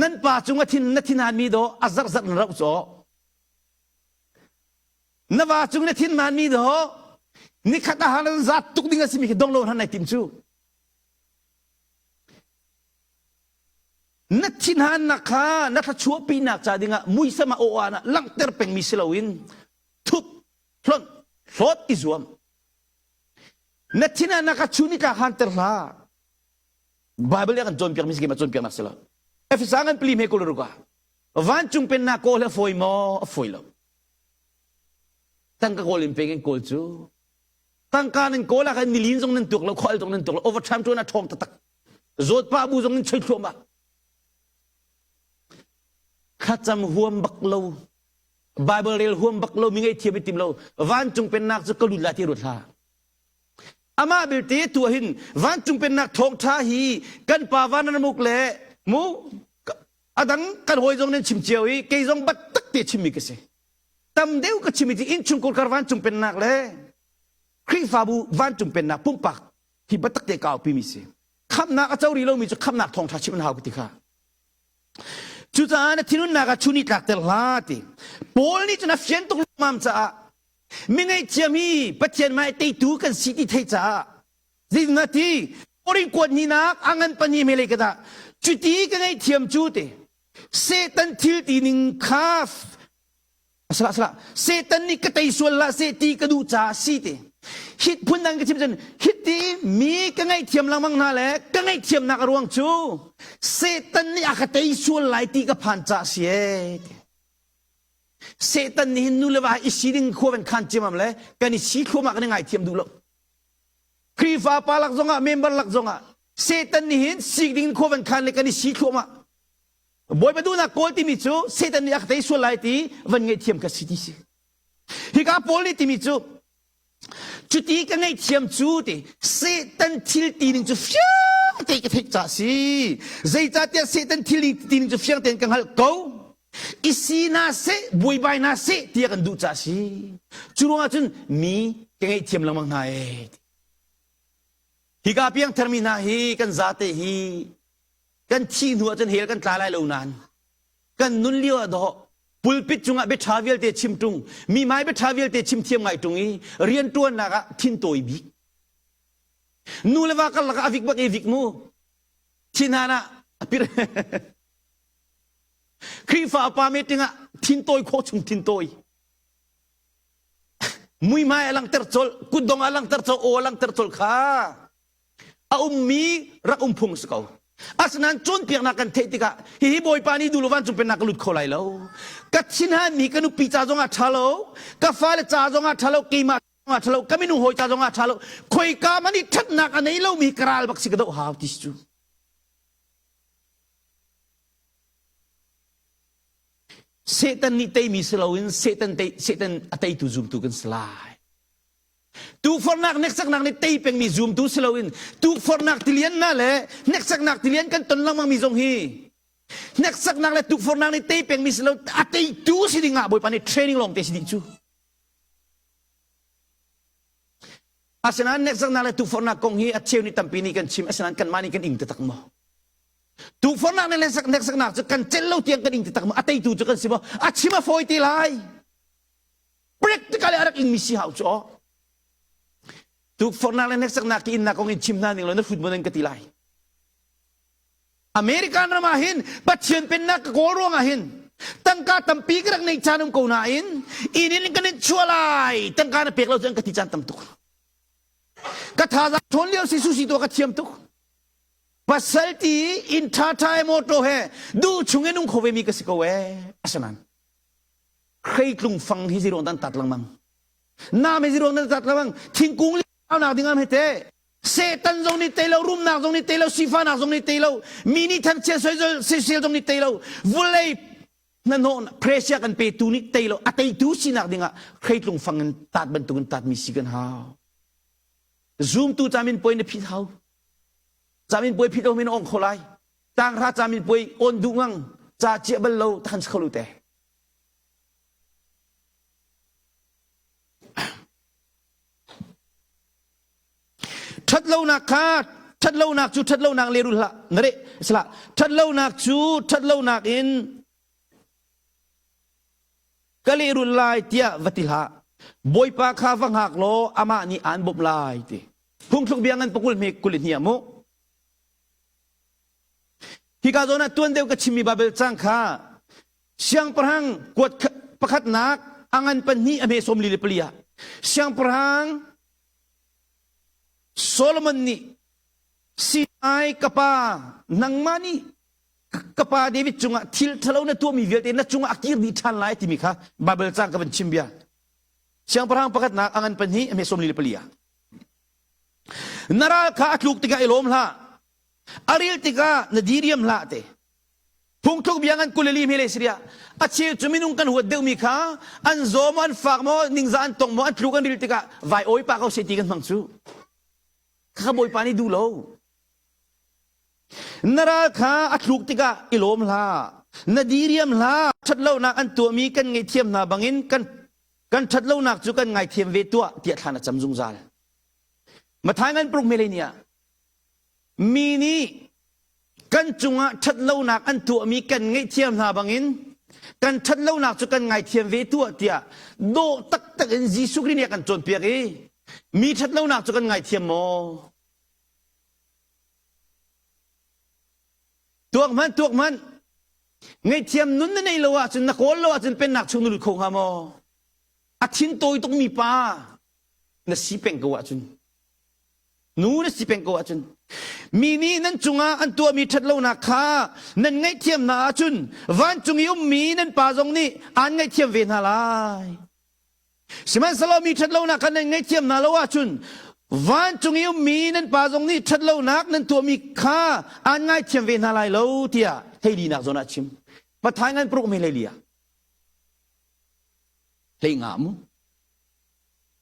nan pa cung a thin na thinhan mi do a zarh zarh na rauh caw na va cung na thin man mi do nikhat a han zat tuk ding a simi khi dong lo han nai tim cu na thinhannak kha na thluachuahpinak ca dingah muisam ah aw ah langhter pengmi si loin thup hlonh hlawt i zuam na thinhannak kha chun nitlak hanter hlah Bible nih a kan cawnpiak mi si keimah cawnpiaknak si lo Efesa ngan pali hme kul ruk ah vancung pennak kawl hi a fawi maw a fawi lo tangka kawl in peng in kawl cu tangka nan kawl ah khan nilin zong nan tuak lo khual zong nan tuak lo overtime tuan a ṭhawng taktak zawt pa bu zong in choi thluahmah thlacam huam bak lo Bible rel huam bak lo mi ngei thiam i tim lo vancung pennak cu ka lut lai ti ruat hlah amah belte tu hin vancung pennak thawngṭha hi kan pa van ramuk le mu adang kan hawi zong nan chim cio i kei zong bat tak te chimmi ka si tam deuh ka chim i innchungkhar kar vancung pennak le Khrihfabu vancung pennak pumpak hi biatak te kau pimi si khamnak a co rih lomi cu khamnak thawngṭha chim an hau ka ti kha cucaah na thinunnak ah chun i tlakter hlah ti Paul nih cun a fian tuk lawmmam caah mi ngaihthiam hi Pathian mah teitu kan si ti thei caah zeitin ti Korin kuat hninak a ngan pahnih hmelei ka dah cuti ka ngaihthiam cu ti Satan thil ti ning kha Salah salah. Satan nih ka tei sual lah seh ti ka duh caah si ti. Hit phun dang ka chim cun hit ti mi ka ngaihthiam lengmang hna le ka ngaihthiamnak a ruang cu Satan nih a ka tei sual lai ti ka phan caah si ee ti. Satan nih hin nu le va i si ding khua van khan ciamam le kan i si thluahmah kan i ngaithiam duh lo. Khrihfa pa lak zongah member lak zongah Satan nih hin sik ding khua van khan le kan i si thluahmah. Bawipa duhnak kawl timi cu Satan nih a ka tei sual lai ti van ngaihthiam ka si ti si. Hika Paul nih timi cu cuti ka ngaihthiam cu ti Satan thil ti ning cu fiang te ka theih ca si. Zeicahtiah Satan thil ti ning cu fiang tein ka hngalh ko. I si na seh, buaibai na seh tiah kan duh ca si. Cu ruangah cun mi ka ngaihthiam lengmang hna ee. Hika piangthar mi hna hi kan zate hi kan thih hnu ah cun hell kan tla lai lo nain kan nun lio ah dawh pulpit cungah bia ṭha vialte chim ṭung mi hmai bia ṭha vialte chim thiam ngai ṭung i rianṭuannak ah thintawi bik nu le va karlak ah a vik bak i vik mu thinhan ah a pir Khrihfa upa meeting ah thintawi khawh chung thintawi. Muihmai a langhter colh, kutdong a langhter colh, aw a langhter colh kha a ummi rak um phung si ko. Asinain cawnpiaknak kan theih tikah hihi Bawipa nih duh lo vancung pennak ka lut kho lai lo. Ka thinhanmi ka nupi ca zongah ṭha lo, ka fale ca zongah ṭha lo, keimah zongah ṭha lo, ka minung hawi ca zongah ṭha lo. Khoika man i ṭhatnak a nei lomi ka ral bak si ka doh hau ti si cu. Satan nih teimi si loin Satan tei Satan a teitu zumtu kan si lai. Tukforhnak hneksaknak nih tei pengmi zumtu si loin tukforhnak tilian hna le hneksaknak tilian kan ton lengmangmi zong hi hneksaknak le tukforhnak nih tei pengmi si lo a teitu si ding ah Bawipa nih training lawng te si dih cu. Asinain hneksaknak le tukforhnak kong hi a cheu nih tampi nih kan chim asinain kanmah nih kan ing taktak maw? Tukforhnak le hneksaknak cu kan celh lo tiang kan ing taktak maw? A teitu cu kan si maw? A chim a fawi te lai. Practical a rak ingmi si hau cu aw. Tukforhnak le hneksaknak ki innak kong in chim hna ning law na hrut nan ka ti lai. American ram ah hin Pathian pennak ka kawl ruang ah hin tangka tampi ka rak neih caan um ko nain inn in kan in chuah lai tangka na pek lo cu an ka ti caan tam tuk. Ka thazaang ṭhawn lio si susi tuah ka thiam tuk. Pasal ti inn ṭha ṭha he motor he duh chung in um kho ve mi ka si ko ee. Asinain hreitlung fang hi ziruang dan tat lengmang nam hi ziruang dan tat lengmang thingkung nak ding am hete Satan zong nih tei lo rumnak zong nih tei lo sifanak zong nih tei lo mi nih thangchia soisel zong nih tei lo vulei hnahnawh pressure kan petu nih tei lo a teitu sinak dingah hreitlung fang in tat bantukin tat mi si kan hau zumtu camin puai na phit hau camin puai phit lo min ong kho lai tanghra camin puai on duh ngang ca chia bal lo takhan si kho lo te Ṭhatlonak kha ṭhatlonak cu ṭhatlonak lehrul hlah. Na re salah. Ṭhatlonak cu ṭhatlonak in ka lehrul lai tiah va ti hlah. Bawipa kha va hngak law amah nih aan bawmh lai ti. Phungthluk bia ngan pakul hme kul in hnih ah mu. Hika zawn ah tuan deuh ka chimmi Babel cang kha Siangpahrang kuat pakhatnak a ngan pahnih a hme 44 ah Siangpahrang Solomon nih Sinai ka pa nangmah nih ka pa David cungah thil ṭhalo na tuahmi vialte na cungah a kir dih ṭhan lai timi kha Baibal caang ka van chim bia. Siangpahrang pakhatnak a ngan pahnih a hme 44 ah Na ral kha a tluk tikah i lawm hlah a ril tikah na diriam hlah te Phungthluk bia ngan kulili hme le siria a cheu cu minung kan huat deuhmi kha an zaw maw an fak maw ningzah an tong maw an tluk an ril tikah vai oi pa ko se ti kan hmang cu kha bawipa nih duh lo na ral kha a tluk tikah i lawm hlah na diriam hlah ṭhatlonak an tuahmi kan ngaihthiam hna bangin kan kan ṭhatlonak cu kan ngaithiam ve tuah tiah thla na cam zungzal Mathai ngan pruk mele ni ah mi nih kan cungah ṭhatlonak an tuahmi kan ngaihthiam hna bangin kan ṭhatlonak cu kan ngaithiam ve tuah tiah dawh taktak in Jesuh Khrih nih a kan cawnpiak i mi ṭhatlonak cu kan ngaithiam maw? Tuak hmanh tuak hmanh ngaihthiam nun na nei lo ahcun na kawl lo ahcun pennak chung na lut kho hnga maw? A thin tawi tukmi pa na si peng ko ahcun Nu na si peng ko ahcun mi nih nan cungah an tuahmi ṭhatlonak kha nan ngaihthiam hna ahcun vancung i ummi nan pa zong nih aan ngaihthiam ve hna lai. Sihmanhsehlaw mi ṭhatlonak kha nan ngaihthiam hna lo ahcun vancung i ummi nan pa zong nih ṭhatlonak nan tuahmi kha aan ngaithiam ve hna lai lo tiah hleilinak zawn ah a chim. Pathain ngan paruk me hleili ah. Hlei nga mu.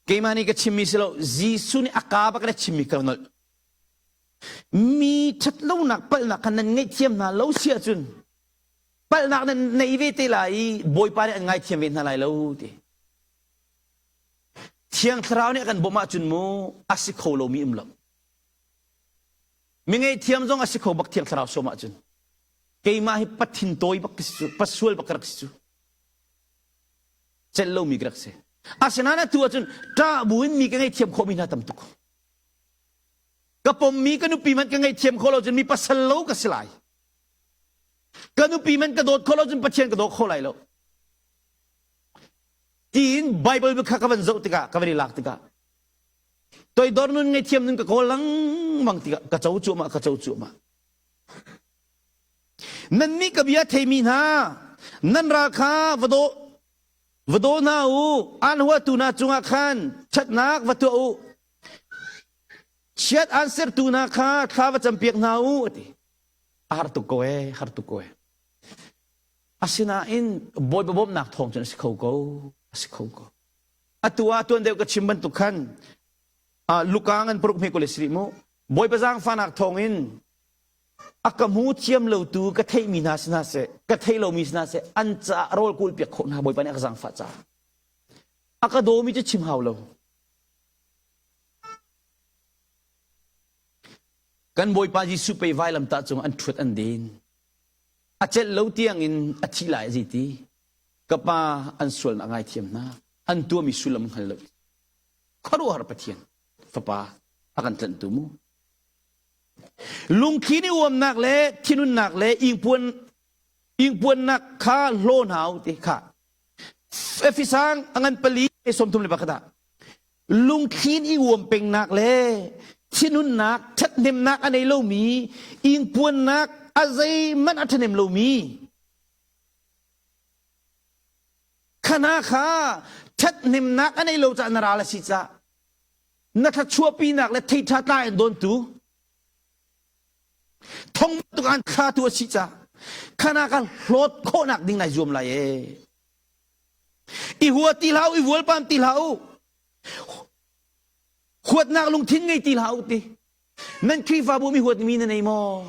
Keimah nih ka chimmi si lo, Jesuh nih a kaa bak in a chimmi ka nolh. Mi ṭhatlonak palhnak kha nan ngaihthiam hna lo si ahcun palhnak nan nei ve te lai i Bawipa nih an ngaithiam ve hna lai lo ti. Thiang Thlarau nih a kan bawmh ahcun mu a si kho lomi um lo. Mi ngaihthiam zong a si kho bak Thiang Thlarau sawm ahcun. Keimah hi pathin tawi bak ka si cu, pasual bak ka rak si cu. Celh lomi ka rak si. Asinain atu ahcun ṭah buin mi ka ngaihthiam khawhmi hna tam tuk. Ka pommi ka nupi hmanh ka ngaihthiam khawh lo cun mi pasal lo ka si lai. Ka nupi hmanh ka dawt khawh lo cun Pathian ka daw kho lai lo. Tiin Bible kha ka van zoh tikah ka van i lak tikah toidor nun ngaihthiam nun ka kawl lengmang tikah ka co cuahmah ka co cuahmah. Nannih ka bia theimi hna nan ral kha va daw va daw hna u aan huatu hna cungah khan ṭhatnak va tuah u chiat aan sertu hna kha thla va campiak hna u a ti. A har tuk ko ee, har tuk ko ee. Asinain Bawipa bawmhnak thawng cun a si kho ko, a si kho ko. Atu ah tuan deuh ka chim bantuk khan Luka ngan paruk hme ko le si mu. Bawipa zaangfahnak thawngin a ka hmu thiam lotu ka theihmi hna si hna seh, ka theih lomi si hna seh, an caah rawl kawl piak khawh hna Bawipa nih a ka zaangfah caah. A ka dawmi cu chim hau lo. Kan Bawipa Jesuh pei vailamtah cung an ṭhuat an den. A celh lo tiangin a thi lai a ti. Ka pa an sualnak ngaithiam hna. An tuahmi sullam hngal lo. Khuaruahhar Pathian fapa a kan tlanhtu mu. Lungthli nih uamnak le thinunnak le ingpuan ingpuannak kha hlaw hna u ti kha. Efesang a ngan pali 31 ah lungthli in i uam pengnak le thinhunnak ṭhathnemnak a nei lomi ingpuannak a zeihmanh a ṭhahnem lomi khana kha ṭhathnemnak a nei lo caah na ral a si caah na thluachuahpinak le theiṭha tlai an dawntu thong bantuk an thlatu a si caah khana ka hlawt khawhnak ding nai zuam lai ee I hua ti hlah u, i vualpam ti hlah u. Huatnak lungthin ngei ti hlah u ti. Nan Khrihfabu mi huatmi na nei maw?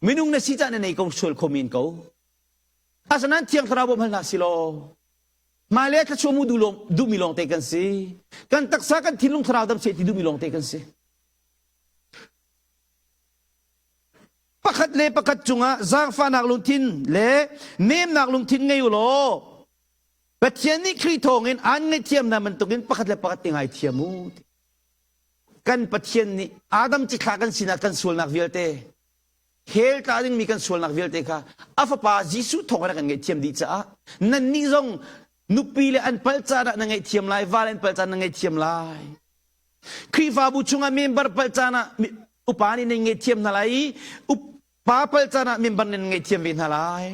Minung na si cah na nei ko sual kho men ko. Asinain Thiang Thlarau bawm hal hna si law hmailei thluachuah mu duhmi lawngte kan si. Kan taksa kan thinlung thlarau dam seh ti duhmi lawngte kan si. Pakhat le pakhat cungah zaangfahnak lungthin le nemnak lungthin ngei u law Pathian nih Khrih thawngin aan ngaihthiam hna bantukin pakhat le pakhat i ngaithiam u. Kan Pathian nih Adam cithlah kan sinak kan sualnak vialte hell tla dingmi kan sualnak vialte kha a fapa Jesuh thawngin a kan ngaihthiam dih caah nannih zong nupi le an palh caan ah na ngaihthiam lai, va le an palh caan na ngaihthiam lai. Khrihfabu chungah member palh caan ah upa nih nan ngaihthiam hna lai i upa palh caan ah member nan ngaihthiam ve hna lai.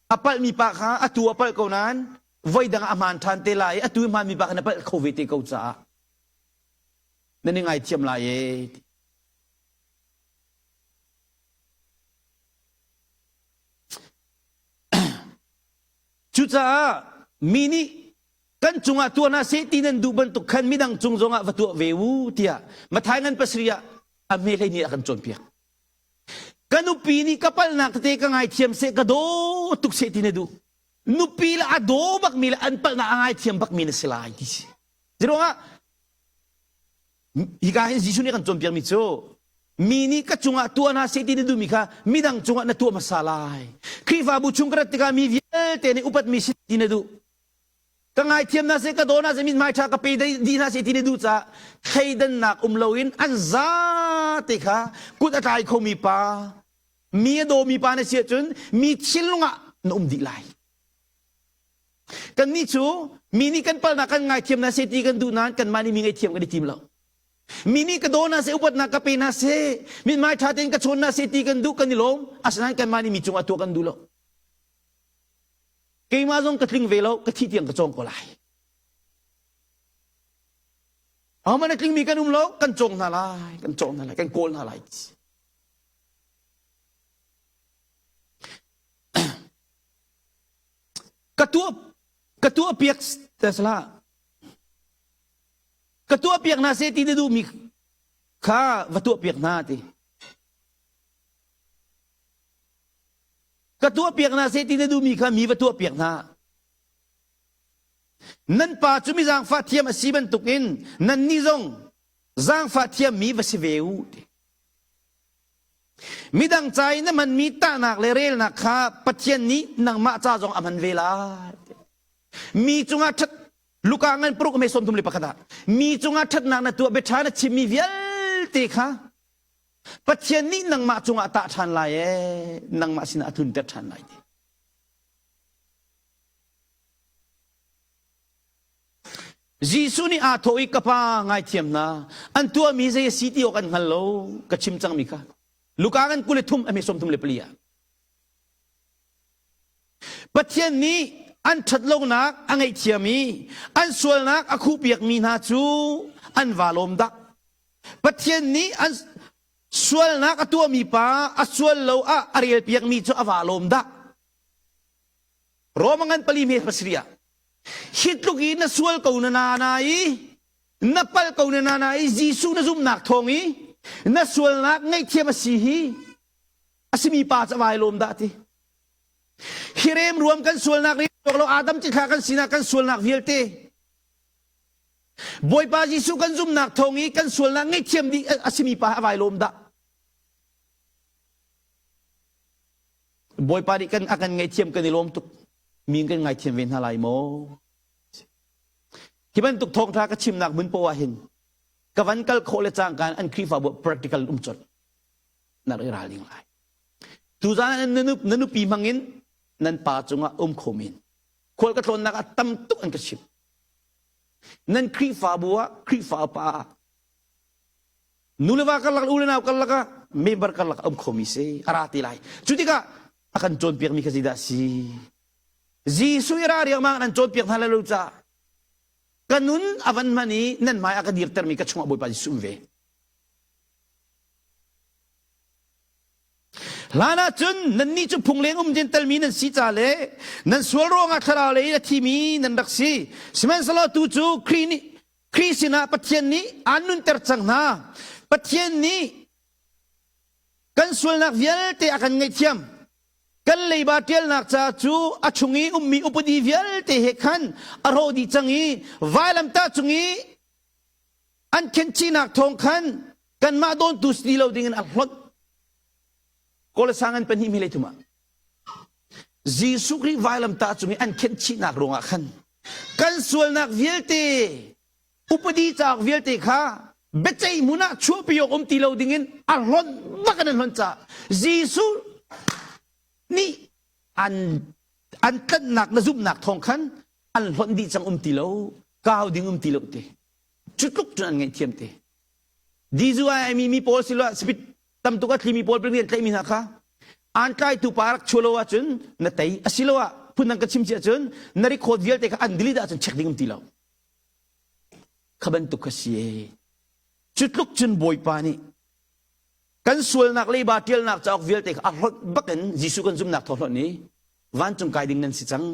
A palhmi pa kha atu a palh ko nain voi dang ah a hmaan ṭhan te lai i atu i hmaanmi pa kha na palh kho ve te ko caah nan i ngaithiam lai ee. Cucaah mi nih kan cungah tuah hna seh ti nan duh bantuk khan midang cung zongah va tuah ve u tiah Mathai ngan pasarih ah a hme hlei nih a kan cawnpiak. Ka nupi nih ka palhnak tete ka ngaithiam seh ka daw tuk seh ti na duh. Nupi le a daw bakmi le an palhnak a ngaithiam bakmi na si lai ti si. Ziruangah hika hin Jesuh nih kan cawnpiakmi cu mi nih ka cungah tuah hna seh ti na duhmi kha midang cungah na tuah hmasa lai. Khrihfabu chung ka rat tikah mi vialte nih upatmi si ti na duh. Ka ngaithiam hna seh ka daw hna seh mithmai ṭha ka pe dih hna seh ti na duh caah thleidannak um loin an zate kha kut a tlai khomi pa mi a dawmi pa na si ahcun mi thinlung ah na um dih lai. Kannih cu mi nih kan palnak kan ngaithiam hna seh ti kan duh nain kanmah nih mi ngaihthiam kan i tim lo. Mi nih ka daw hna seh upatnak ka pe hna seh mithmai ṭha tein ka chawn hna seh ti kan duh kan i lawm asinain kanmah nih mi cungah tuah kan duh lo. Keimah zong ka tling ve lo, ka thih tiang ka cawng ko lai. Ahohmanh a tlingmi kan um lo, kan cawng hna lai, kan cawng hna lai, kan kawl hna lai. Ka tuah ka tuah piak tesla ka tuah piak hna seh ti na duhmi kha va tuah piak hna ti. Ka tuahpiak hna seh ti na duhmi kha mi va tuahpiak hna. Nan pa cu mi zaangfah thiam a si bantukin nannih zong zaangfah thiammi va si ve u. Ti. Midang ca i na hmanmi tahnak le relnak kha Pathian nih nangmah ca zong a hman ve lai. Mi cungah ṭhat Luka ngan paruk me 31 ah mi cungah ṭhatnak na tuah biaṭha na chimmi vialte kha Pathian nih nangmah cungah tah ṭhan lai ee, nangmah sinah a tlunter ṭhan lai ti. Jesuh nih aa thawh i ka pa ngaithiam hna an tuahmi zei a si ti awk an hngal lo ka chim cangmi kha Luka kan 23 a hme 34 ah Pathian nih an ṭhatlonak a ngaihthiam i an sualnak a khuhpiakmi hna cu an vaa lawm dah. Pathian nih an sualnak a tuahmi pa a sual lo ah a relpiakmi cu a vaa lawm dah. Roma ngan pali hme pasarih ah hi tluk i na sual ko na na i na palh ko na na i Jesuh na zumhnak thawng i na sualnak ngaihthiam a si hi a simi pa cu a vai lawm dah ti. Hi remruam kan sualnak ri lo Adam cithlah kan sinak kan sualnak vialte Bawipa Jesuh kan zumhnak thawng i kan sualnak ngaihthiam dih a simi pa a vai lawm dah. Bawipa nih kan a kan ngaihthiam kan i lawm tuk. Mi kan ngaithiam ve hna lai maw? Hi bantuk thawngtha ka chimnak hmun poah hin ka van kal khawh le cangka an Khrihfabu practical um colh. Na rak i ralring lai. Tuzaan na nupi hmangin nan pa cungah um kho men. Khual ka tlawnnak ah tam tuk an ka chimh. Nan Khrihfabu ah Khrihfa upa ah nu le va karlak u le nau karlak ah member karlak um khomi si a ra ti lai. Cu tikah a kan cawnpiakmi kha zeidah si? Jesuh i ra riangmang nan cawnpiak hna lai lo caah ka nun a van hman i nan hmai a ka dirtermi ka chungah Bawipa Jesuh um ve. Hlan ahcun nannih cu phungleng um Jentail mi nan si ca le nan sual ruangah thlarau lei in a thimi nan rak si. Sihmanhsehlaw tu cu Khrih nih Khrih sinah Pathian nih aan nunter cang hna. Pathian nih kan sualnak vialte a kan ngaihthiam. Kan leiba ṭialnak ca cu a chung i ummi upadi vialte he khan a rawh dih cang i vailamtah cung i an khenchihnak thawng khan kanmah dawntu si ti lo dingin a hlonh Kolosang an pahnih mi thum ah Jesuh Khrih vailamtah cung i an khenhchihnak ruangah khan kan sualnak vialte upadi cauk vialte kha biaceih hmun ah chuahpi awk um ti lo dingin a hlonh bak in an hlonh caah Jesuh nih an an tlanhnak na zumhnak thawng khan an hlonh dih cang um ti lo kau ding um ti lo te cu tluk cun an ngaihthiam te DUI mi mi pawl silo speed tam tuk a thlimi pawl peng an tlaihmi hna kha an tlaitu pa rak chuah lo ahcun na tei asiloah phundang ka chim si ahcun na record vialte kha an delete ahcun check ding um ti lo kha bantuk kha si cu tluk cun bawipa nih kan sualnak leiba ṭialnak cauk vialte kha a hlonh bakin Jesuh kan zumhnak thaw hlonh i vancung kai ding nan si cang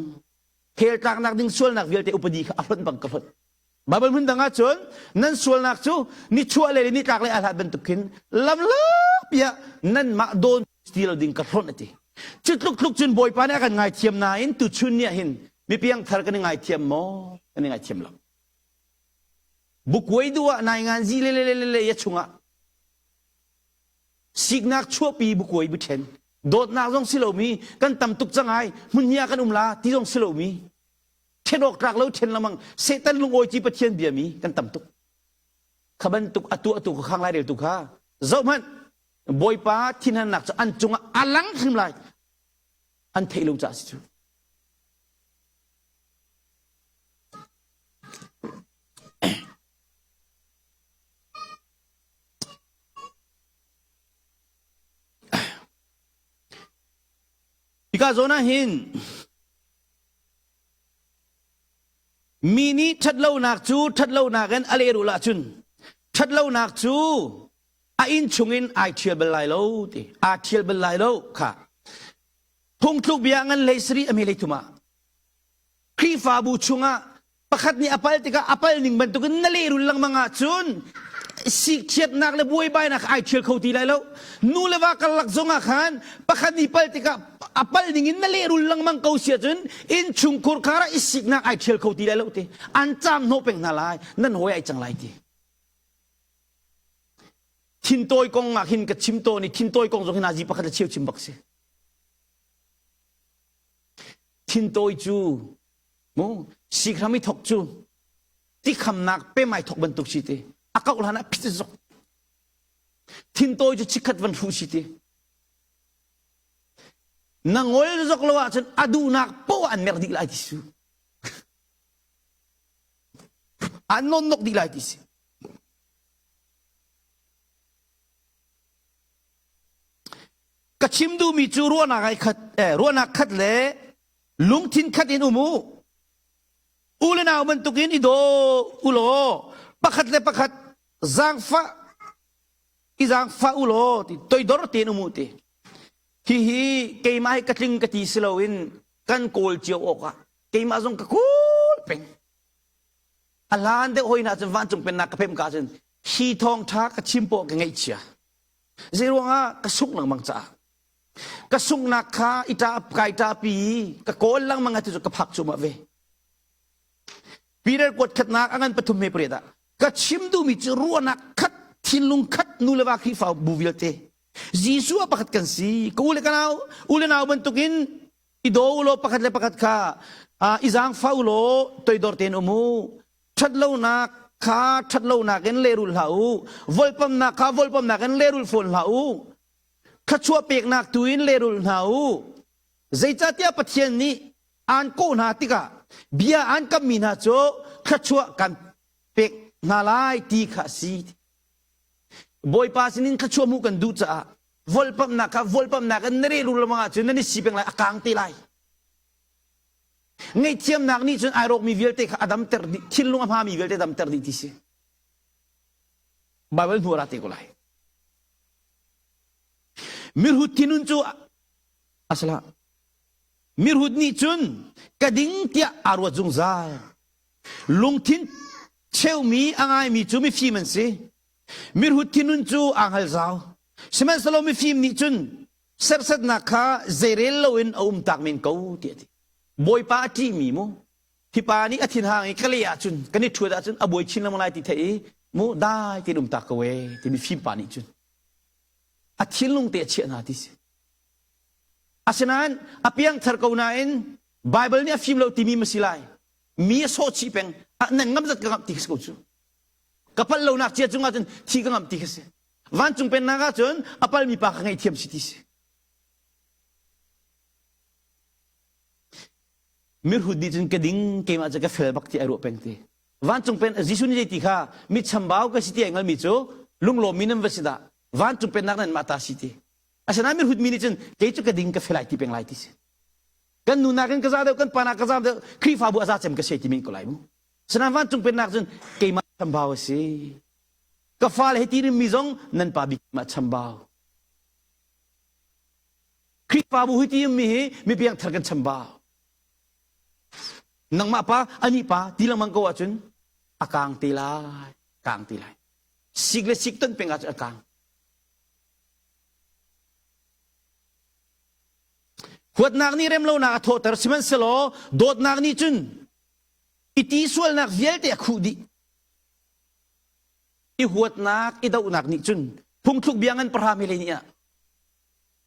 hell tlaknak ding sualnak vialte upadi kha a hlonh bang ka hlonh Baibal hmun dang ahcun nan sualnak cu nichuah lei le nitlak lei aa hlat bantuk khin lamlakpi ah nanmah dawn ti lo ding ka hlonh a ti. Cu tluk tluk cun Bawipa nih a kan ngaithiam nain tuchun ni ah hin mipiang thar kan i ngaithiam maw? Kan i ngaithiam lo. Bukuai duh ah nai ngan zi le le le le le ya chungah siknak chuahpi bukuai bu ṭhen dawtnak zong si lomi kan tam tuk cang ai hmun hi ah kan um la ti zong si lomi ṭhen awk tlak lo ṭhen lengmang Satan lungawi ci Pathian biami kan tam tuk kha bantuk a tuah tu kha khang lai reltu kha zohhmanh Bawipa thinhannak cu an cungah a lang hrim lai an theih lo caah si cu Hika zawn ah hin Mi nih ṭhatlonak cu ṭhatlonak in a lehrulh ahcun ṭhatlonak cu a inn chungin ai ṭhial bal lai lo ti aa ṭhial bal lai lo kha phungthluk bia ngan hlei sarih a hme hlei thum ah Khrihfabu chungah pakhat nih a pal tikah a pal ning bantukin na lehrul lengmang ahcun sikchiatnak le buaibainak ai ṭhial kho ti lai lo nu le va karlak zongah khan pakhat nih pal tikah a pal ning in na lehrul lengmang ko si ahcun innchungkhur khar ah i siknak ai ṭhial kho ti lai lo ti an caam hnawh peng hna lai nan hawi ai cang lai ti thintawi kong ah khin ka chim tawn i thintawi kong zong hin azi pakhat le cheu chim bak si thintawi cu mu sikram i thok cu tikhamnak pemai thok bantuk si ti a kauh hlan ah phit zok thintawi cu chikkhat van hru si ti na ngol zok lo ahcun a duhnak poah an merh dih lai ti su. An non nok dih lai ti si. Ka chim duhmi cu ruahnak ai khat eh, ruahnak khat le lungthin khat in um u. U le nau bantukin i daw u law pakhat le pakhat zaangfah i zaangfah u law ti toidor tein um u ti. Hihi keimah hi ka tling ka ti si loin kan kawl cio awk ah keimah zong ka kawl peng. A hlan deuh hoi hna cun vancung pennak ka pem ka cun hi thawngṭha ka chim pawh ka ngaihchia. Zeiruangah ka sungh lengmang caah. Ka sunghnak kha i ṭap kai ṭapi ka kawl lengmang atu cu ka phak cuahmah ve. Peter kuat khatnak a ngan pathum he pariat ah ka chim duhmi cu ruahnak khat thinlung khat nu le va Khrihfa bu vialte Jesuh ah pakhat kan si ka u le ka nau u le nau bantukin i daw u law pakhat le pakhat kha i zaangfah u law toidor tein um u ṭhatlonak kha ṭhatlonak in lehrul hlah u volpamnak kha volpamnak in lehrul fawn hlah u thluachuah peknak tu in lehrul hna u zeicahtiah Pathian nih aan kawh hna tikah bia aan kammi hna cu thluachuah kan pek hna lai ti kha a si Bawipa sinin thluachuah hmuh kan duh caah volpamnak kha volpamnak in na rehrul lengmang ahcun nan i si peng lai a kang te lai Ngaihthiamnak nih cun ai rawkmi vialte kha a damter dih, thinlung a hmami vialte damter dih ti si. Bible hnu ra te ko lai. Mirhut thinun cu asala mirhut nih cun ka ding tiah aa ruat zungzal. Lungthin cheumi a ngaimi cu mifim an si. Mirhut thinun cu aa hngal zau. Sihmanhsehlaw mifim nih cun serhsatnak kha zeirel loin a um tak men ko tiah a ti. Bawipa a ṭihmi mu hi pa nih a thinhang i ka leh ahcun kan i ṭhuat ahcun a buai chin lengmang lai ti theih i mu dai tein um tak ko ee timi fimpa nih cun a thinlung te a chiah hna ti si. Asinain a piangthar ko nain Bible nih a fim lo timi ma si lai. Mi a sawh chih peng nan ngam zat ka ngamh ti ka si ko cu. Ka palh lonak cia cungah cun thi ka ngamh ti ka si. Vancung pennak ah cun a palmi pa kha ngaihthiam si ti si. Mirhut nih cun ka ding keimah cu ka fel bak ti ai ruah peng ti. Vancung pen Jesuh nih zei ti kha mi chambau ka si ti ai hngalmi cu lunglawmmi nan va si dah. Vancung pennak nan mah ta si ti. Asinain mirhut mi nih cun kei cu ka ding ka fel ai ti peng lai ti si. Kan nu nakin ka za deuh kan pa nak ka za deuh Khrihfabu a za cem ka si ti men ko lai mu. Asinain vancung pennak cun keimah chambau a si. Ka fale he ti mi zong nan pa bik mah chambau. Khrihfabu hi ti mi hi mi piangthar kan chambau. Nangmah pa, ani pa ti lengmang ko ahcun a kang te lai, kang te lai. Sik le sik ton peng ahcun a kang. Huatnak nih remlonak a thawhter sihmanhsehlaw dawtnak nih cun i ti sualnak vialte a khuh dih. I huatnak, i dohnak nih cun phungthluk bia ngan pahra mele nih ah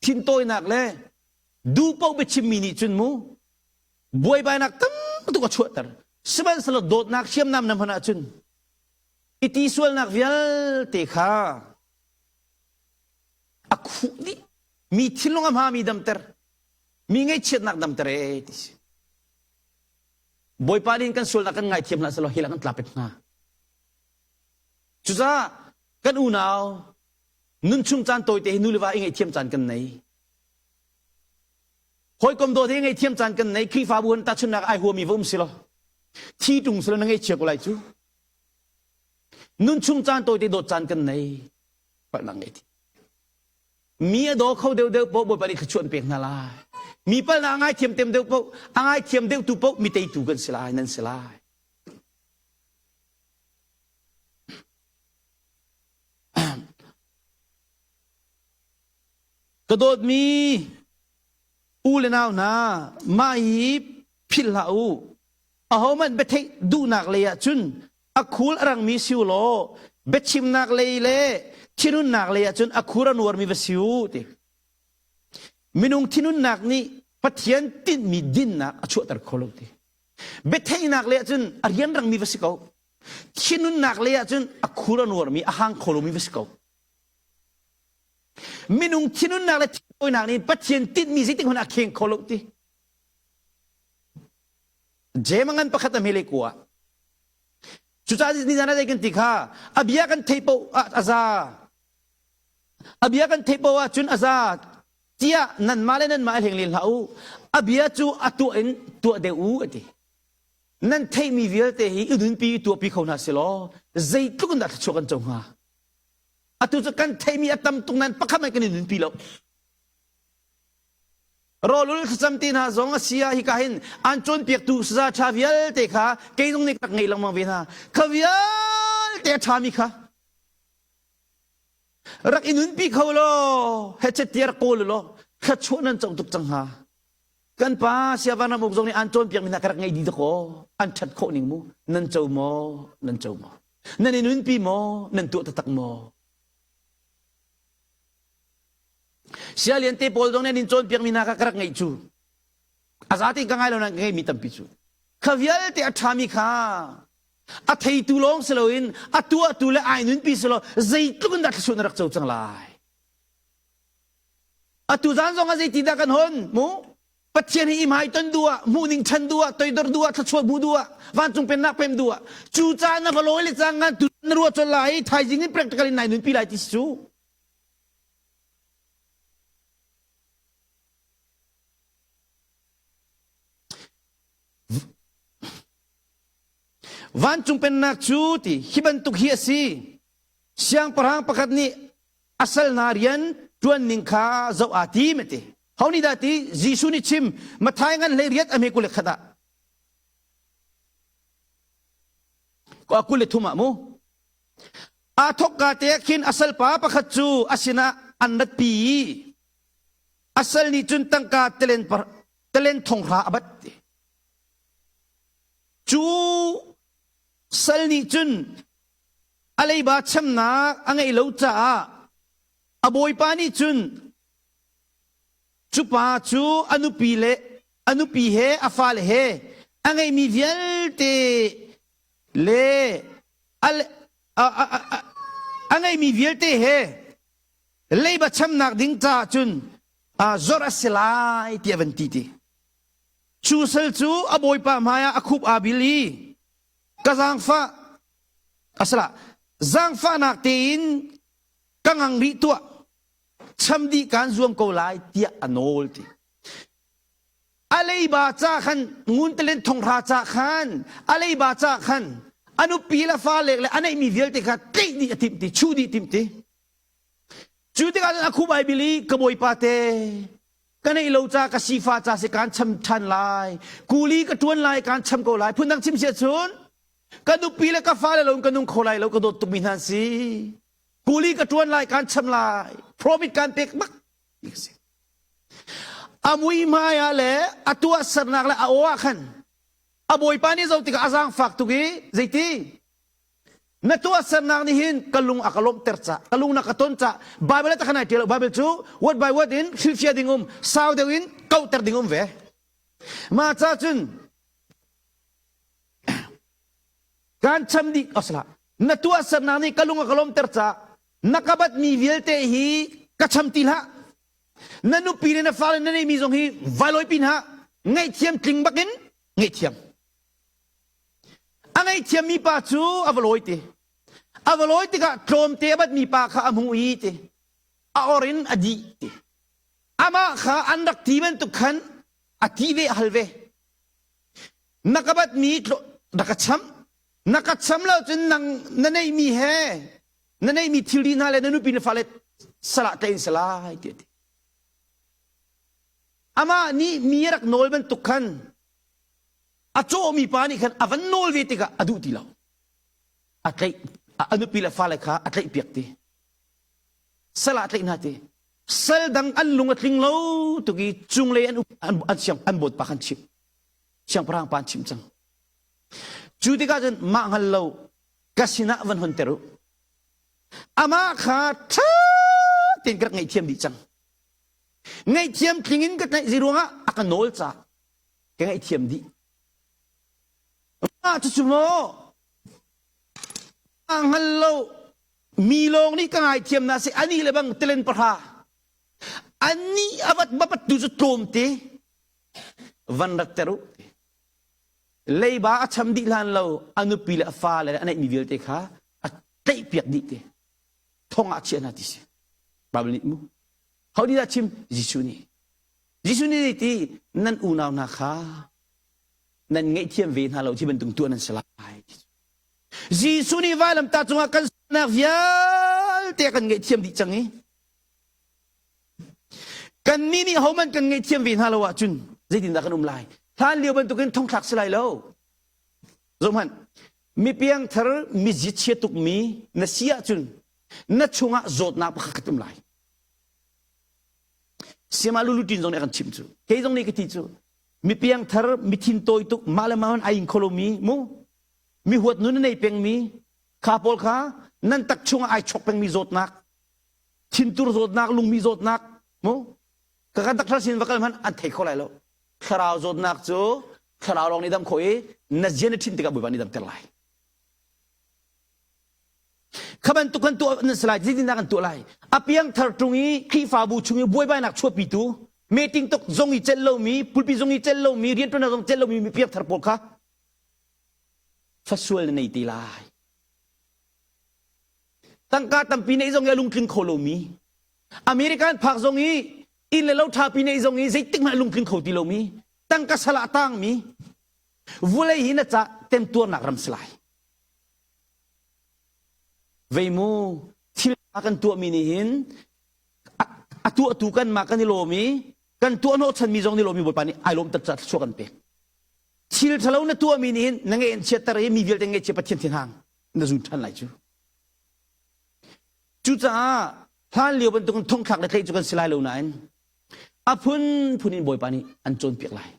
thintawinak le duhpoh biachimmi nih cun mu buaibainak tam tuk a chuahter. Sihmanhsehlaw dawtnak hriamnam na hman ahcun i ti sualnak vialte kha a khuh dih. Mi thinlung a hmami damter, mi ngaihchiatnak damter ee ti si. Bawipa nih kan sualnak kan ngaithiam hlah selaw hi lah kan tla pek hnga. Cucaah kan unau nunchung caan tawite hi nu le va i ngaihthiam caan kan nei. Hawikom dawt hi ngaihthiam caan kan nei. Khrihfabu han tahchunhnak ai huami va um si lo. Thi tung silo na ngaihchia ko lai cu. Nunchung caan tawite dawt caan kan nei. Palhnak ngei Mi a daw kho deuhdeuh paoh Bawipa nih thluachuah an pek hna lai. Mi palhnak a ngaithiam tem deuh paoh, a ngaithiam deuhtu paoh mi teitu kan si lai, nan si lai. Ka dawtmi u le nau hna, mah hi philh hlah u. Ahohmanh biatheih duhnak lei ah cun a khul a rangmi si u law biachimnak lei le thinhunnak lei ah cun a khur a nuarmi va si u ti. Minung thinhunnak nih Pathian tinhmi dinnak a chuahter kho lo ti. Biatheihnak lei ah cun a rianrangmi va si ko. Thinhunnak lei ah cun a khur a nuarmi, a hang kho lomi va si ko. Minung thinhunnak le thintawinak nih Pathian tinhmi zeitik hmanh ah a kheng kho lo ti. Jeim a ngan pakhat a hmele kua. Cucaah nizan ah zei kan ti kha a bia kan theih paoh ah a za. A bia kan theih paoh ahcun a za tiah nanmah le nanmah i hleng len hlah u. A bia cu a tuah in tuah deuh u a ti. Nan theihmi vialte hi i nunpi i tuahpi kho hna silaw zeitluk in dah thluachuah kan co hnga. Atu cu kan theihmi a tam tuk nain pakhat hmanh kan i nunpi lo. Rawlul thlacam ti hna zong a si ah hika hin an cawnpiaktu saza ṭha vialte kha kei zong nih ka rak ngeih lengmang ve hna. Kha vialte a ṭhami kha rak i nunpi kho law hechet tiah rak kawl law thluachuah nan co tuk cang hnga. Kan pa Siavan ram uk zong nih an cawnpiakmi hna ka rak ngei dih dakaw an ṭhat khawh ning mu nan co maw nan co maw nan i nunpi maw nan tuah taktak maw Sialian te pawl zong nih an in cawnpiakmi hna kha ka rak ngeih cu. A zate in ka ngai lo nain ka ngeihmi tampi cu. Kha vialte a ṭhami kha a theitu lawng si loin a tuahtu le ai nunpi si lo zeitluk in dah thluachuah na rak co cang lai. Atu zan zong ah zeiti dah kan hon mu? Pathian hi i hmai ton duh ah, hmuhning ṭhan duh ah, toidor duh ah, thluachuah hmuh duh ah, vancung pennak pem duh ah, cu caan na va lawi le cang ngan tu na ruah colh lai, thaizing in practical in nai nunpi lai ti si cu. Vancung pennak cu ti hi bantuk hi a si. Siangpahrang pakhat nih a sal hna rian ṭuan ning kha zoh aa tim a ti. Ho nih dah ti? Jesuh nih chim Matthai ngan hlei riat a hme 21 ah. 23 ah mu. Aa thawkka te ah khin a salpa pakhat cu a sinah an ratpi i a sal nih cun tangka talen, talen thong hra a bat. Cu sal nih cun a leiba chamnak a ngeih lo caah a bawipa nih cun cu pa cu a nupi le a nupi he a fale he a ngeihmi vialte le a ngeihmi vialte he leiba chamnak ding caah cun zor a si lai tiah van ti ti. Cu sal cu a bawipa hmaiah a khup aa bil i ka zaangfah asala zaangfahnak tein ka ngang rih tuah cham dih kaan zuam ko lai tiah a nawl ti. A leiba ca khan ngun talen thonghra ca khan a leiba ca khan a nupi le fale le a neihmi vialte kha tleih dih a timh ti chuh dih timh ti cu tikah cun a khu Baibal i ka bawipa te ka neih lo ca ka sifa ca si kaan cham ṭhan lai kuli ka ṭuan lai kaan cham ko lai phundang chim sia cun ka nupi le ka fale lo in ka nung kho lai lo ka dawt tukmi hna si kuli ka ṭuan lai kaan cham lai promise kaan pek bak A muihmai ah le a tuahsernak le a aw ah khan a bawipa nih zoh tikah a zaangfak tuk i zeiti na tuahsernak nih hin ka lung a ka lawmhter ca ka lung na ka ton ca Bible ah takhan ai ṭial lo Bible cu word by word in hrilhfiah ding um sau deuh in kauhter ding um ve mah ca cun kan cham dih osla na tuahsernak nih ka lung a ka lawmhter ca na ka batmi vialte hi ka cham ti hlah na nupi le na fale na neimi zong hi vailawi pin ha ngaihthiam tling bakin ngaihthiam a ngaihthiammi pa cu a va lawi ti a va lawi tikah tlawmte a batmi pa kha a hmuh i ti a or in a dih ti amah kha an rak ti bantuk khan a ti ve a hal ve na ka batmi na ka cham na ka cham lo cun nang na neihmi he na neihmi thilri hna le na nupi na fale salah tlai in salai ti a ti amah nih mi a rak nawl bantuk khan a cawhmi pa nih khan a van nawl ve tikah a duh ti lo a tlaih a nupi le fale kha a tlaih piak ti salah tlaih hna ti sal dang an lung a tling lo tuk i cunglei an an siang an bawt pa khan chim siangpahrang pa an chim cang cu tikah cun mah hngal lo ka sinah van honter u amah kha ṭha tein ka rak ngaihthiam dih cang ngaihthiam tling in ka tlaih zi ruangah a ka nawl ca ka ngaihthiam dih mah cucu maw a hngal lo mi lawng nih ka ngaithiam na si ani le bang telen pahra annih avat bapat tu cu tlawmte van rat ter u. Leiba a cham dih hlan lo a nupi le a fale le a neihmi vialte kha a tlaihpiak dih te. Thong ah chiah hna ti si. Bible nih mu. Ho nih dah chim? Jesuh nih. Jesuh nih ti nan unau hna kha nan ngaihthiam ve hna lo ti bantuk tuah nan si lai. Jesuh nih vailamtah cungah kan sualnak vialte kan ngaihthiam dih cang i kannih nih hohmanh kan ngaihthiam ve hna lo ahcun zeitindah kan um lai? Hlan lio bantukin thongthlak si lai lo. Zohhmanh, mi piangthar mi zichia tukmi na si ahcun na chungah zawtnak pakhat khat um lai. Siama lulutin zong nih a kan chimh cu. Kei zong nih ka ti cu. Mi piangthar, mi thin tawi tuk, mah le mah ai ing kho lomi mu mi huat nun a nei pengmi kha pawl kha nan tak chungah ai chok pengmi zawtnak thintur zawtnak lungmi zawtnak mu ka kan tak sin va kal hmanh an thei kho lai lo thlarau zawtnak cu thlarau lawng nih dam kho i na zian na thin tikah Bawipa nih damter lai kha bantuk kan tuah nan si lai zeitindah kan tuah lai a piangthar ṭung i Khrihfabu chung i buaibainak chuahpitu meeting tok zong i celh lomi pulpi zong i celh lomi rianṭuannak zong celh lomi mi piangthar pawl kha fasual na nei te lai tangka tampi neih zong i a lungtling kho lomi American phak zong i inn le lo ṭhapi neih zong i zeitik hmanh a lungtling kho ti lomi tangka sal ah tangmi vulei hi na ca temtuarnak ram si lai Vei mu thil kan tuahmi nih hin a tuahtu kanmah kan i lawm i kan tuah hnawhchanmi zong nih lawmi Bawipa nih ai lawm tat thluachuah kan pek. Thil ṭhalo na tuahmi nih hin na ngeih in chiatter i mi vialte ngaihchia Pathian thinhang na zun ṭhan lai cu. Cucaah hlan lio bantukin thongthlak le tlaih cu kan si lai lo nain a phunphun in Bawipa nih an cawnpiak lai.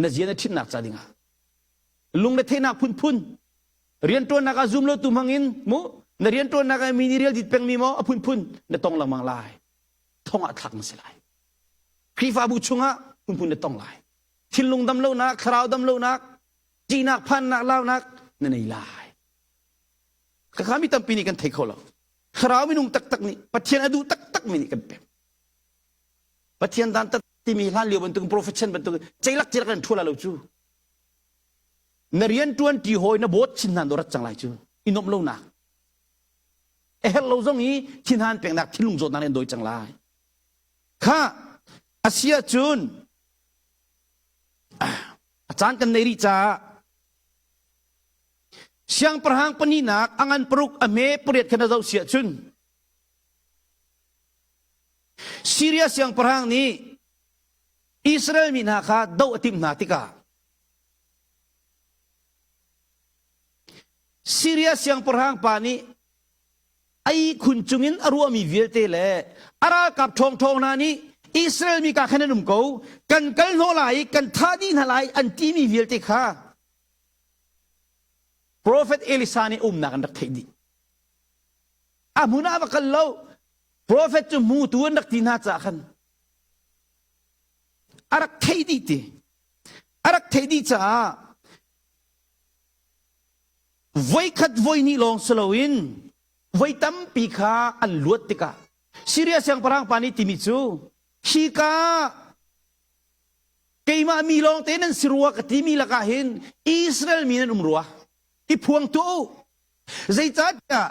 Na zia na ṭhitnak ca dingah lungretheihnak phunphun rianṭuannak ah zum lotu hmangin mu na rianṭuannak ah mi nih rial dit pengmi maw a phunphun na tong lengmang lai thong ah thlak na si lai Khrihfabu chungah phunphun na tong lai thinlung dam lonak thlarau dam lonak ṭihnak phannak launak na nei lai khakha mi tampi nih kan thei kho lo thlarau minung taktak nih Pathian a duh taktak mi nih kan pek Pathian dan tat timi hlan lio bantuk prophet chan bantuk ceilak ceilak an ṭhua lo cu Na rianṭuan ṭi hawi na bawt chin hna rat cang lai cu i nuamh lonak a herh lo zong i thinhan peknak thinlung zawtnak in dawi cang lai. Kha a si ahcun a caan kan nei rih caah siangpahrang pahnihnak a ngan paruk a hme pariat kha na zoh si ahcun Syria siangpahrang nih Israel mi hna kha doh a timh hna tikah Siria siangpahrang pa nih a ihkhun cungin a ruahmi vialte le a ralkap ṭhawngṭhawng hna nih Israel mi ka khan an um ko, kan kal hnawh lai i kan thah dih hna lai an timi vialte kha Profet Elisa nih umnak an rak theih dih. A hmun ah va kal lo. Profet cu hmutu an rak ti hna caah khan a rak theih dih ti. A rak theih dih caah voikhat voihnih lawng si loin voi tampi kha an luat tikah Syria siangpahrang pa nih timi cu hika keimah mi lawng te nan si rua ka timi lakah hin Israel mi nan um rua i phuang tuah u zeicahtiah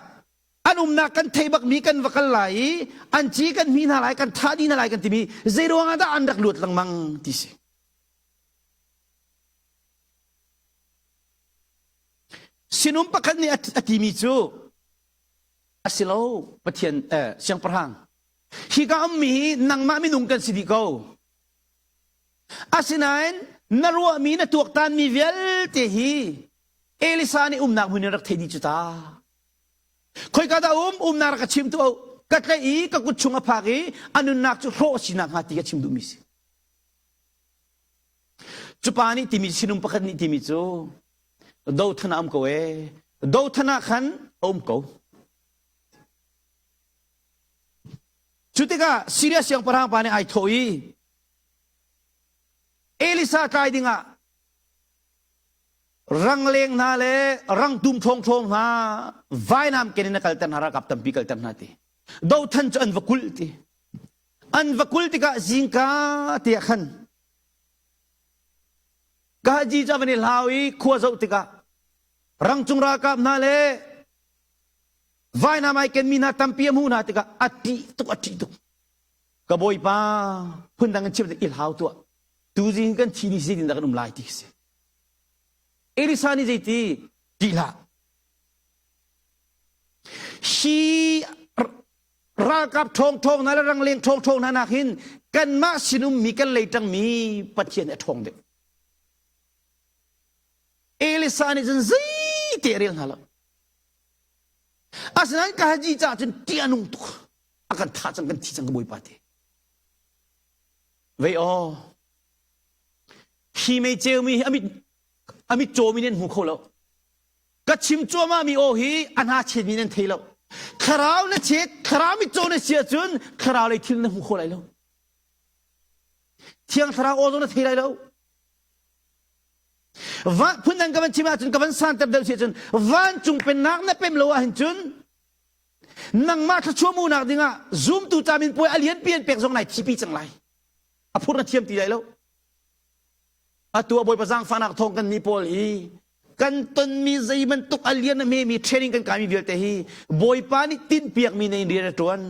an umnak kan thei bakmi kan va kal lai i an ci kan hmi hna lai kan thah dih hna lai kan timi zei ruangah dah an rak luat lengmang ti si Sinum pakhat nih a timi cu a si lo Pathian eh, siangpahrang hika ummi hi nangmah minung kan si dih ko asinain na ruahmi na tuaktanmi vialte hi Elisa nih umnak hmun in rak thei dih cu ta Khoika dah um umnak rak ka chim tuah u. Ka tlaih i ka kut chung a phak i a nunnak cu hrawh a si nakhnga ti ka chim duhmi si. Cu pa nih timi sinum pakhat nih timi cu dothan ah um ko ee. Dothan ah khan a um ko. Cu tikah Syria siangpahrang pa nih ai thawh i Elisa tlai dingah rangleng hna le rangtum ṭhawngṭhawng hna vainam ken in a kalter hna ralkap tampi kalter hna ti dothan cu an va kulh ti an va kulh tikah zingka te ah khan. Kahaji cu a van i hlau i khua zoh tikah rangcung ralkap hna le vainam ai kenmi hna tampi a hmuh hna tikah a ṭih tuk a ṭih tuk. Ka bawipa phundang in chim i hlau tuah. Tuzing kan thi ni zeitin dah kan um lai ti si. Elisa nih zeiti ṭih hlah. Hi ralkap ṭhawng ṭhawng hna le rangleng ṭhawng ṭhawng hna nak hin kanmah sinummi kan lei ṭangmi Pathian a ṭhawng deuh. Elisa nih cun zeite a rel hna lo. Asinain ka haji caah cun ṭih a nung tuk. A kan thah cang kan thi cang ka bawipa te. Vei aw. Hi mei ceumi hi a mit a mit cawmi nih an hmu kho lo. Ka chim cuahmah mi aw hi a hna chetmi nan thei lo. Thlarau na chet, thlarau mitcaw na si ahcun thlarau lei thil na hmu kho lai lo. Thiang thlarau aw zong na thei lai lo. Va, phundang ka van chim ahcun ka van santer deuh si ahcun vancung pennak na pem lo ahhin cun nangmah thluachuah munak dingah zumtu camin puai a lianpi an pek zong nai thipi cang lai. A phur na thiam ti lai lo. Atu a Bawipa zaangfahnak thawng kan nih pawl hi kan tonmi zei bantuk a lian a hmemi training kan kaimi vialte hi Bawipa nih tinhpiakmi na in rian a ṭuan.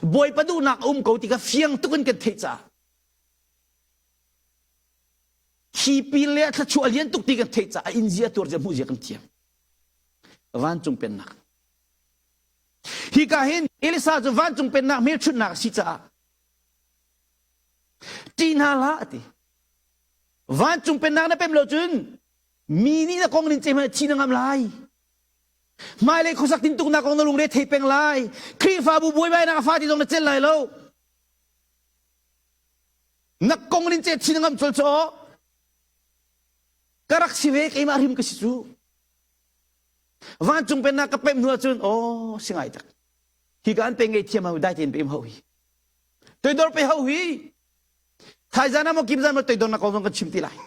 Bawipa duhnak a um ko ti kha fiang tuk in kan theih caah hi pin le a thluachuah a lian tuk ti kan theih caah a in zia tuar zia hmuh zia kan thiam. Vancung pennak. Hika hin Elisa cu vancung pennak hmelchunhnak a si caah ṭih hna hlah a ti. Vancung pennak na pem lo cun mi nih na kong nin ce hmanh thi na ngam lai. Hmailei khuasak tintuknak kong na lungre thei peng lai. Khrihfabu buaibainak a fa ti zong na cel lai lo. Na kong nin ce thi na ngam col caw. Ka rak si ve keimah hrim ka si cu. Vancung pennak ka pem hnu ahcun aw si ngai tak. Hi ka an pe ngei thiam hau dai tein pe ho hi. Toidor pe ho hi. Thaizan ah maw kimzan maw toidornak kong zong kan chim ti lai.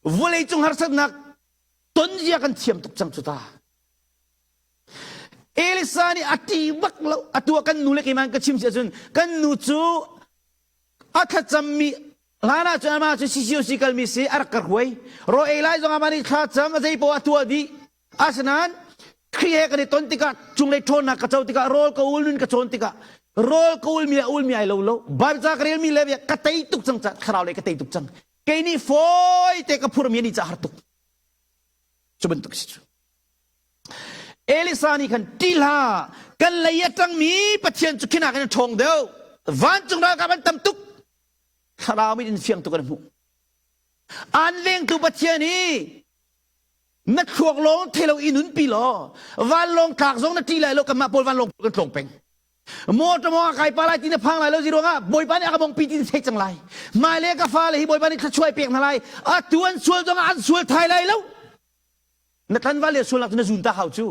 Vawlei cung harsatnak ton zia kan thiam tuk cang cu ta. Elisa nih a ṭih bak lo. Atu ah kan nu le keimah ka chim si ahcun kan nu cu a thlacammi hlan ah cun amah cu CCOC kalmi si a rak ka hruai. Ro ei lai zong amah nih thlacam a zei poah a tuah dih. Asinain Khrih he kan i ton tikah cunglei ṭhawnnak ka co tikah rawl ka ul nun ka cawn tikah rawl ka ulmi le ulmi ai lo lo Bible ca ka relmi le ka tei tuk cang ca thlarau lei ka tei tuk cang kei nih fawi te ka phurmi ani ca har tuk cu bantuk si cu Elisa nih khan ṭih hlah kan lei a ṭangmi Pathian cu khinak in a ṭhawng deuh vancung ralkap an tam tuk thlarau mit in fiang tuk an hmuh an vengtu Pathian hi Na thluak lawng thei lo i nunpi law vanlawng tlak zong na ṭih lai lo kanmah pawl vanlawng kan tlawng peng. Motor mong a kai pa lai ti na phang lai lo ziruangah Bawipa nih a ka mongpi ti na theih cang lai. Hmailei ka fale hi Bawipa nih thluachuah pek hna lai. Atu an sual zong ah an sual thai lai lo. Na tlanval le sualnak cu na zun ta hau cu.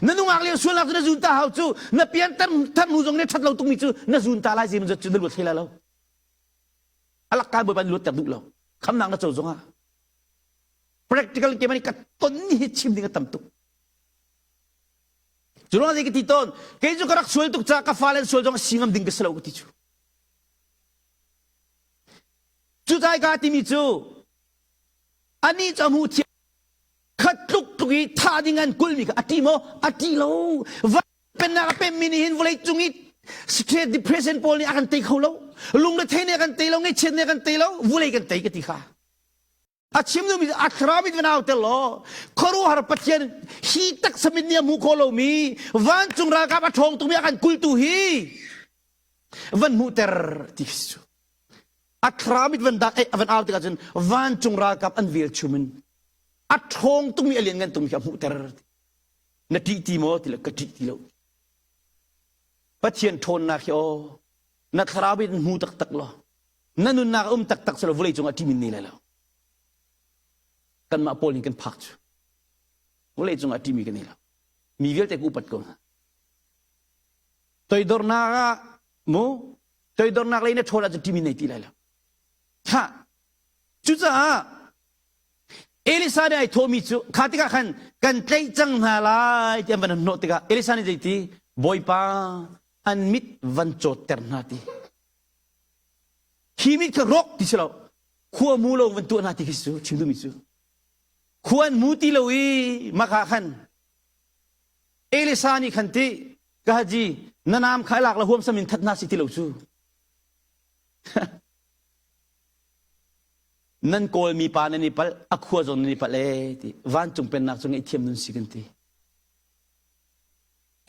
Na nungak lio sualnak cu na zun ta hau cu. Na pian thar hnu zong nih ṭhat lo tukmi cu na zun ta lai zeimaw zat cu na luat hlei lai lo. Alak kai Bawipa nih luatter duh lo. Khamnak na co zongah practical ke mani ka ton ni hi chim ding a tam tuk. Cu ruang zei ka ti tawn, kei cu ka rak sual tuk caah ka fale an sual zong si ngam ding ka si lo ka ti cu. Cu cai ka timi cu anih cu a hmu thiam khat tluk tluk i thah ding an kulmi kha a ṭi maw? A ṭi lo. Pennak a pemmi nih hin vawlei cung i stress depression pawl nih a kan tei kho lo. Lungrethei nih a kan tei lo, ngaihchiat nih a kan tei lo, vulei kan tei ka ti kha. A chim duhmi a thlarau in van au tel law khuaruahhar Pathian hi taksa mit nih a hmu kho lomi vancung ralkap a ṭhawng tukmi a kan kultu hi van hmuhter ti khi cu. A thlarau mit van dak van au tikah cun vancung ralkap an velchum in a ṭhawng tukmi a lianngan tukmi kha a hmuhter. Na ṭih ti maw ti le ka ṭih ti lo. Pathian ṭhawnnak hi aw na thlarau in hmu taktak law na nunnak a um taktak selaw vawlei cungah ṭimin nei lai lo. Kanmah pawl nih kan phak cu vawlei cungah ṭimi kan nei lo. Mi vialte ka upat ko hna. Toidornak ah mu toidornak lei na ṭhawn ahcun ṭimin nei ti lai lo. Ha cucaah Elisa nih ai thawhmi cu kha tikah khan kan tlaih cang hna lai ti an van hnawh tikah Elisa nih zeiti Bawipa an mit van cawtter hna ti. Hi mit kha rawk ti si lo. Khua mu lo van tuah hna ti khi cu chim duhmi cu. Khua an mu ti lo i maka khan Elisa nih khan ti ka haji na naam kha lak la huam sam in that hna si ti lo cu. Nan kawl mi pa nan i palh a khua zong nan i palh ee ti vancung pennak cu ngaihthiam nun si kan ti.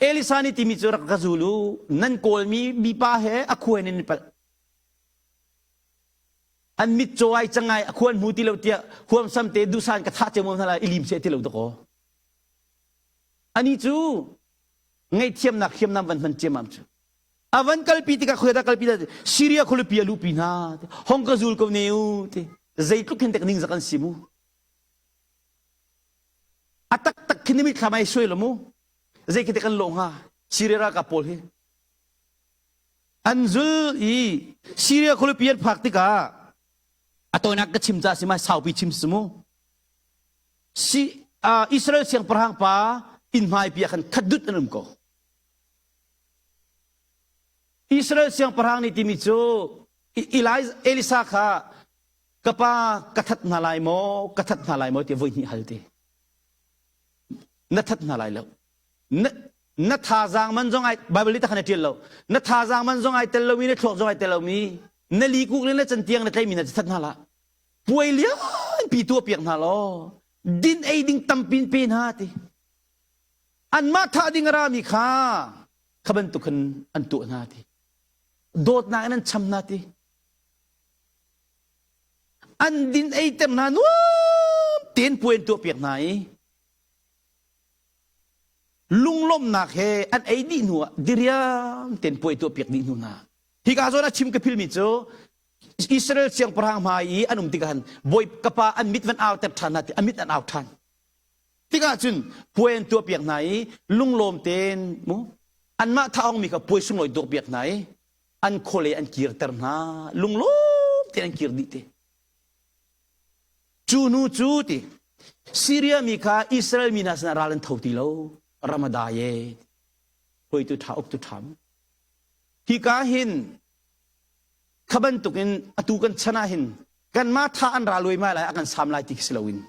Elisa nih timi cu rak ka zul u nan kawlmi mipa he a khua in nan i palh. An mit caw ai cangai a khua an hmu ti lo tiah huamsam te duhsan ka thah cemom hna lai i lim seh ti lo dakaw. Ani cu ngaihthiamnak hriamnam van hman ciammam cu. A van kalpi tikah khoi dah kalpi dah Syria khualipi a luhpi hna. Hong ka zul ko ne u ti. Zeitluk hin tek ningzak an si mu. A taktak khin mi thlam ai suai lo mu. Zei khi te kan lawh hnga Syria ralkap pawl hi. An zul i Syria khualipi an phak tikah a tawinak ka chim ca si mai saupi chim si mu. Si, uh, Israel siangpahrang pa inn hmaipi ah khan khat dut an um ko. Israel siangpahrang nih timi cu Elisa kha ka pa ka that hna lai maw ka that hna lai maw tiah voi hnih hal ti. Na that hna lai lo. Na, na thazaang man zong ai Bible nih takhan a ṭial lo. Na thazaang man zong ai tel lomi na thluak zong ai tel lomi na likuk le na cantiang na tleimi na that hna la. Puai lianpi tuah piak hna law din ei ding tampin pe hna ti. Anmah thah ding a rami kha kha bantuk khan an tuah hna ti. Dawtnak in an cham hna ti. An din ei ter hna nuam tein puai an tuah piak hna i lunglawmhnak he an ei dih hnu ah diriam tein puai tuah piak dih hnu hna. Hika zawn ah chim ka philmi cu Israel siangpahrang hmai i an um tikah han bawi kapa an mit van au ter ṭhan hna ti a mit an au ṭhan. Tikah cun puai an tuahpiak hna i lunglawm tein mu anmah thaawngmi kha puai sunglawi tuahpiak hna i an khualei an kirter hna lunglawm tein an kir dih te. Cu nu cu ti Syria mi kha Israel mi hna sinah ral an tho ti lo Ramadaye hruaitu ṭha uktu ṭha mu. Hika hin kha bantukin atu kan chan ah hin kanmah tha an ra luaimai lai a kan sam lai ti khi si loin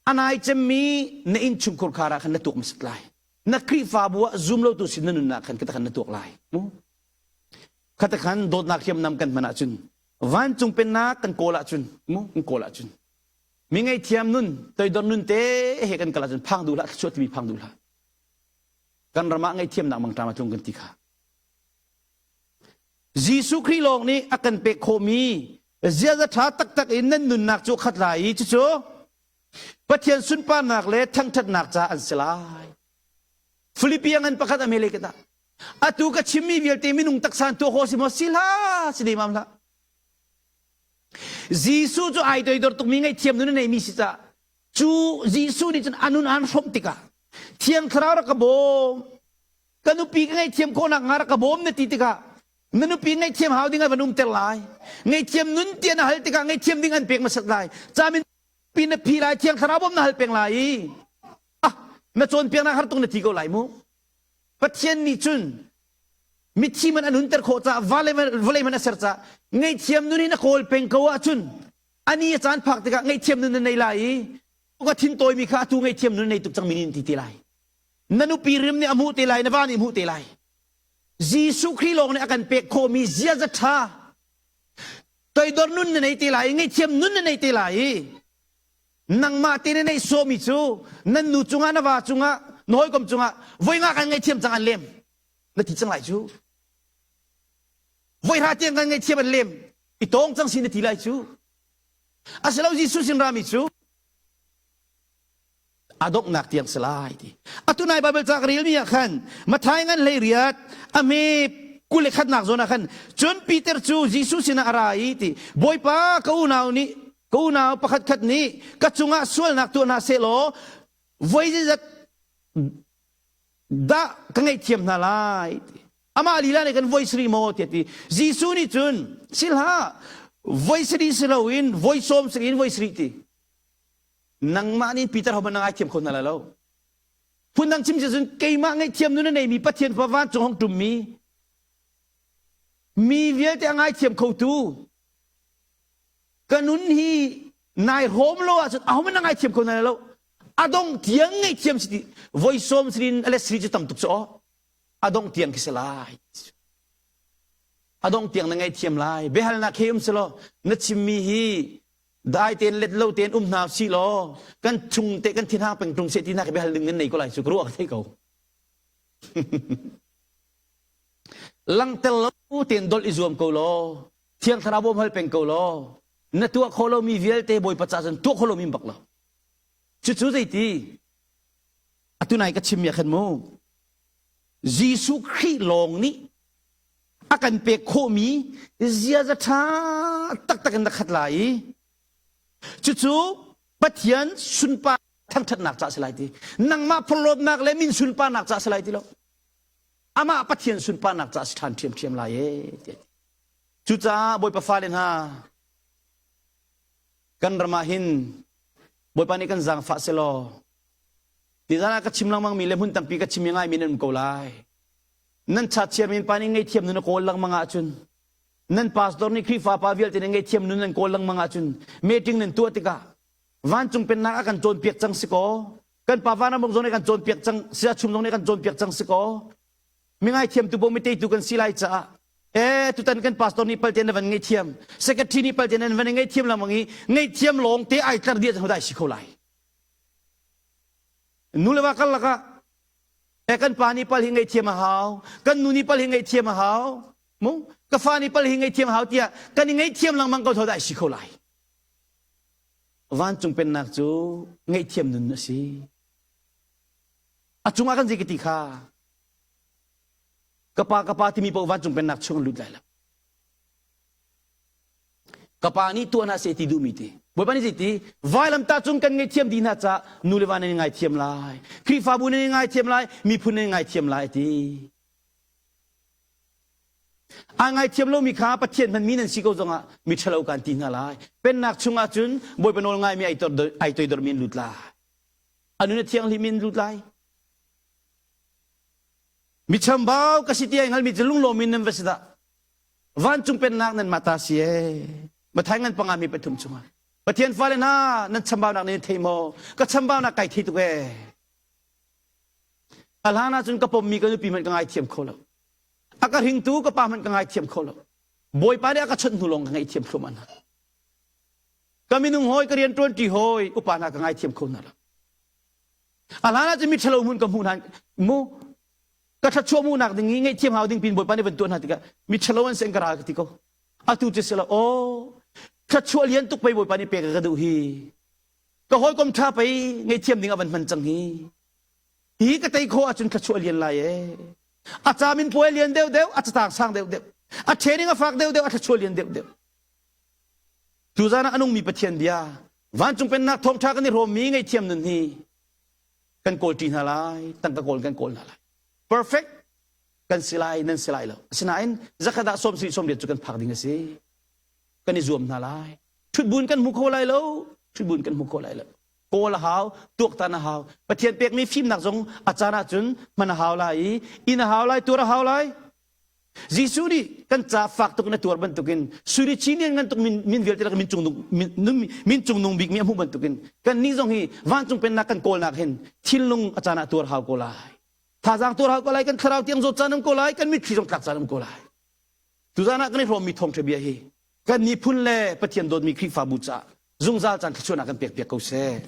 a nai cemmi na innchungkhur khar ah khan na tuak hmasat lai na Khrihfabu ah zum lotu sin na nunnak khan kata khan na tuak lai mu khata khan dawtnak hriamnam kan hman ahcun vancung pennak kan kawl ahcun mu kan kawl ahcun mi ngaihthiam nun toidor nun te he kan kal ahcun phang duh hlah thluachuah timi phang duh hlah kan ram ah ngaihthiamnak mangṭam a tlung kan ti kha Jesuh Khrih lawng nih a kan pek khawhmi ziaza ṭha taktak in nan nunnak cu khat lai i cucu Pathian sunparnak le thangṭhatnak ca an si lai. Philippi ngan pakhat a mele ka dah. Atu ka chimmi vialte minung taksa an tuah khawh si maw? Si hlah, si dei mam hlah. Jesuh cu ai toidor tukmi ngaihthiam nun a neimi si caah cu Jesuh nih cun a nun aan hrawmh tikah Thiang Thlarau rak ka bawm ka nupi ka ngaihthiam khawhnak hnga rak ka bawm na ti tikah na nupi ngaihthiam hau ding ah van umter lai ngaihthiam nun tiah na hal tikah ngaihthiam ding an pek hmasat lai camin pi na phi lai thiang thlarau bawm na hal peng lai i ah na cawnpiaknak har tuk na ti ko lai mu pathian nih cun mithi man an hunter khawh caah vale vawlei man a ser caah ngaihthiam nun hi na kawl peng ko ahcun ani a caan phak tikah ngaihthiam nun na nei lai i ka thin tawimi kha atu ngaihthiam nun nei tuk cang mi nin ti te lai na nupi rim nih a hmuh te lai na va nih hmuh te lai Jesuh Khrih lawng nih a kan pek khawhmi ziaza ṭha toidor nun na nei te lai i ngaihthiam nun na nei te lai i nangmah te na neih sawmi cu nan nu cungah na va cungah na hawikom cungah voi nga kan ngaihthiam cang an lem na ti cang lai cu voi hra tiang kan ngaihthiam an lem i tawng cang si na ti lai cu asilo Jesuh sin rami cu a donghnak tiang si lai ti atu nai Bible ca ka relmi ah khan Mathai ngan hlei riat a hme 21 nak zawn ah khan cun Peter cu Jesuh sinah a ra i ti Bawipa ka unau nih ka unau pakhat khat nih ka cungah sualnak tuah hna seh law voi zeizat dah ka ngaihthiam hna lai ti amah lila nih kan voi sarih maw tiah ti Jesuh nih cun silha voi sarih si loin voi sawm sarih in voi sarih ti Nangmah nih Peter ho hmanh na ngaithiam kho hna lai lo. Phundang chim si cun keimah ngaihthiam nun a neimi Pathian fa vancung hong ṭummi. Mi vialte a ngaithiam khotu ka nun hi nai hrawm lo ahcun ahohmanh na ngaithiam kho hna lo. A dong tiang ngaihthiam si ti voi sawm sirin a let siri cu tam tuk cu aw. A dong tiang khi si lai. A dong tiang na ngaihthiam lai. Biahalnak he um selaw na chimmi hi dai tein let lo tein um hna si law kan chung te kan thinhang peng tung se ti na ka biahal ding nan nei ko lai cu ka ruah ka thei ko. Langter lo tein dolh i zuam ko law thiang thlarau bawm hal peng ko law na tuah kho lomi vialte bawipa ca cun tuah kho lomi bak lo. Cucu zeiti atu nai ka chimmi ah khan mu Jesuh Khrih lawng nih a kan pek khawhmi ziaza ṭha taktak in na khat lai i cucu Pathian sunpar thangṭhatnak ca si lai ti nangmah phorhlawtnak le min sunparnak ca si lai ti lo amah Pathian sunparnak ca si ṭhan ṭhiamṭhiam lai e ti cucaah Bawipa fale hna kan ram ah hin Bawipa nih kan zaangfah selaw Tizan ah ka chim lengmang mi le hmun tampi ka chim mi ngai mi nan um ko lai. Nan chachiar min pa nih ngaihthiam nun a kawl lengmang ahcun nan pastor nih Khrihfa pa vialte nih ngaihthiam nun nan kawl lengmang ahcun meeting nan tuah tikah vancung pennak a kan cawnpiak cang si kaw kan pa vanramuk zong nih kan cawnpiak cang sia chum zong nih kan cawnpiak cang si kaw mi ngaithiam tu bo mi teitu kan si lai caah e tutan kan pastor nih palte na van ngaihthiam secretary nih palte nan van ngaihthiam lengmang i ngaihthiam lawng te ai tlar dia cang dai si kho lai Nu le va karlak ah e kan pa nih pal hi ngaihthiam a hau, kan nu nih pal hi ngaihthiam a hau, mu ka fa nih pal hi ngaihthiam a hau tiah kan i ngaihthiam lengmang ko tho dah si kho lai. Vancung pennak cu ngaihthiam nun a si. A cungah kan zei ka ti kha ka pa ka pa timi paoh vancung pennak chung an lut lai lo. Ka pa nih tuah hna seh ti duhmi ti. Bawipa nih zeiti vailamtah cung kan ngaihthiam dih hna caah nu le va nan i ngaithiam lai. Khrihfabu nan i ngaithiam lai, miphun nan i ngaithiam lai a ti. Aa ngaithiam lomi kha Pathian hmanmi nan si ko zongah mi ṭhalo kan ti hna lai. Pennak chungah cun Bawipa nawl ngaimi ai toidormi an lut lai. A nun a thianghlimmi an lut lai. Mi chambau ka si ti ai hngalmi cu lunglawm in nan va si dah. Vancung pennak nan mah ta si ee. Mathai ngan panga mi pathum chungah. Pathian fale hna nan chambaunak nan thei maw? Ka chambaunak kai thei tuk ee. A hlan ahcun ka pommi ka nupi hmanh ka ngaithiam kho lo. A ka hringtu ka pa hmanh ka ngaithiam kho lo. Bawipa nih a ka chawnh hnu lawng ka ngaihthiam thluahmah hna. Ka minung hawi ka rian ṭuanṭi hawi upa hna ka ngaithiam kho hna lo. A hlan ahcun mi ṭhalo hmun ka hmuh hna mu ka thluachuah hmuhnak ding i ngaihthiam hau ding pin Bawipa nih van tuah hna tikah mi ṭhalo an si an ka ral ka ti ko. Atu cu si lo aw thluachuah lian tuk pei Bawipa nih pek ka duh hi. Ka hawikom ṭha pei ngaihthiam ding a van hman cang hi. Hi ka tei khawh ahcun thluachuah lian lai ee. A camin puai lian deuh deuh, a catang sang deuh deuh, a training a fak deuh deuh, a thluachuah lian deuh deuh. Tuzan ah a nungmi Pathian bia, vancung pennak thawngṭha kan i hrawmmi ngaihthiam nun hi kan kawl ṭi hna lai, tangka kawl kan kawl hna lai. Perfect kan si lai, nan si lai lo. Asinain zakhat ah 70 80 cu kan phak ding a si. Kan i zuam hna lai. Ṭhutbun kan hmu kho lai lo, ṭhutbun kan hmu kho lai lo. Kawl a hau, tuaktan a hau. Pathian pekmi fimnak zong a caan ahcun hman a hau lai i inn a hau lai, tuar a hau lai. Jesuh nih kan ca fak tuk in a tuar bantukin sui chin lian ngan tuk min, min vialte lak min cung min, min cungnung bik mi a hmuh bantukin kan nih zong hi vancung pennak kan kawlnak hin thinlung a caan ah tuar hau ko lai. Thazaang tuar hau ko lai, kan thlarau tiang zawt caan um ko lai, kan mitthli zong tlak caan um ko lai. Tuzaan ah kan i hrawmmi thawngṭha bia hi kan miphun le Pathian dawtmi Khrihfabu caah zungzal caan thluachuahnak kan pek piak ko seh.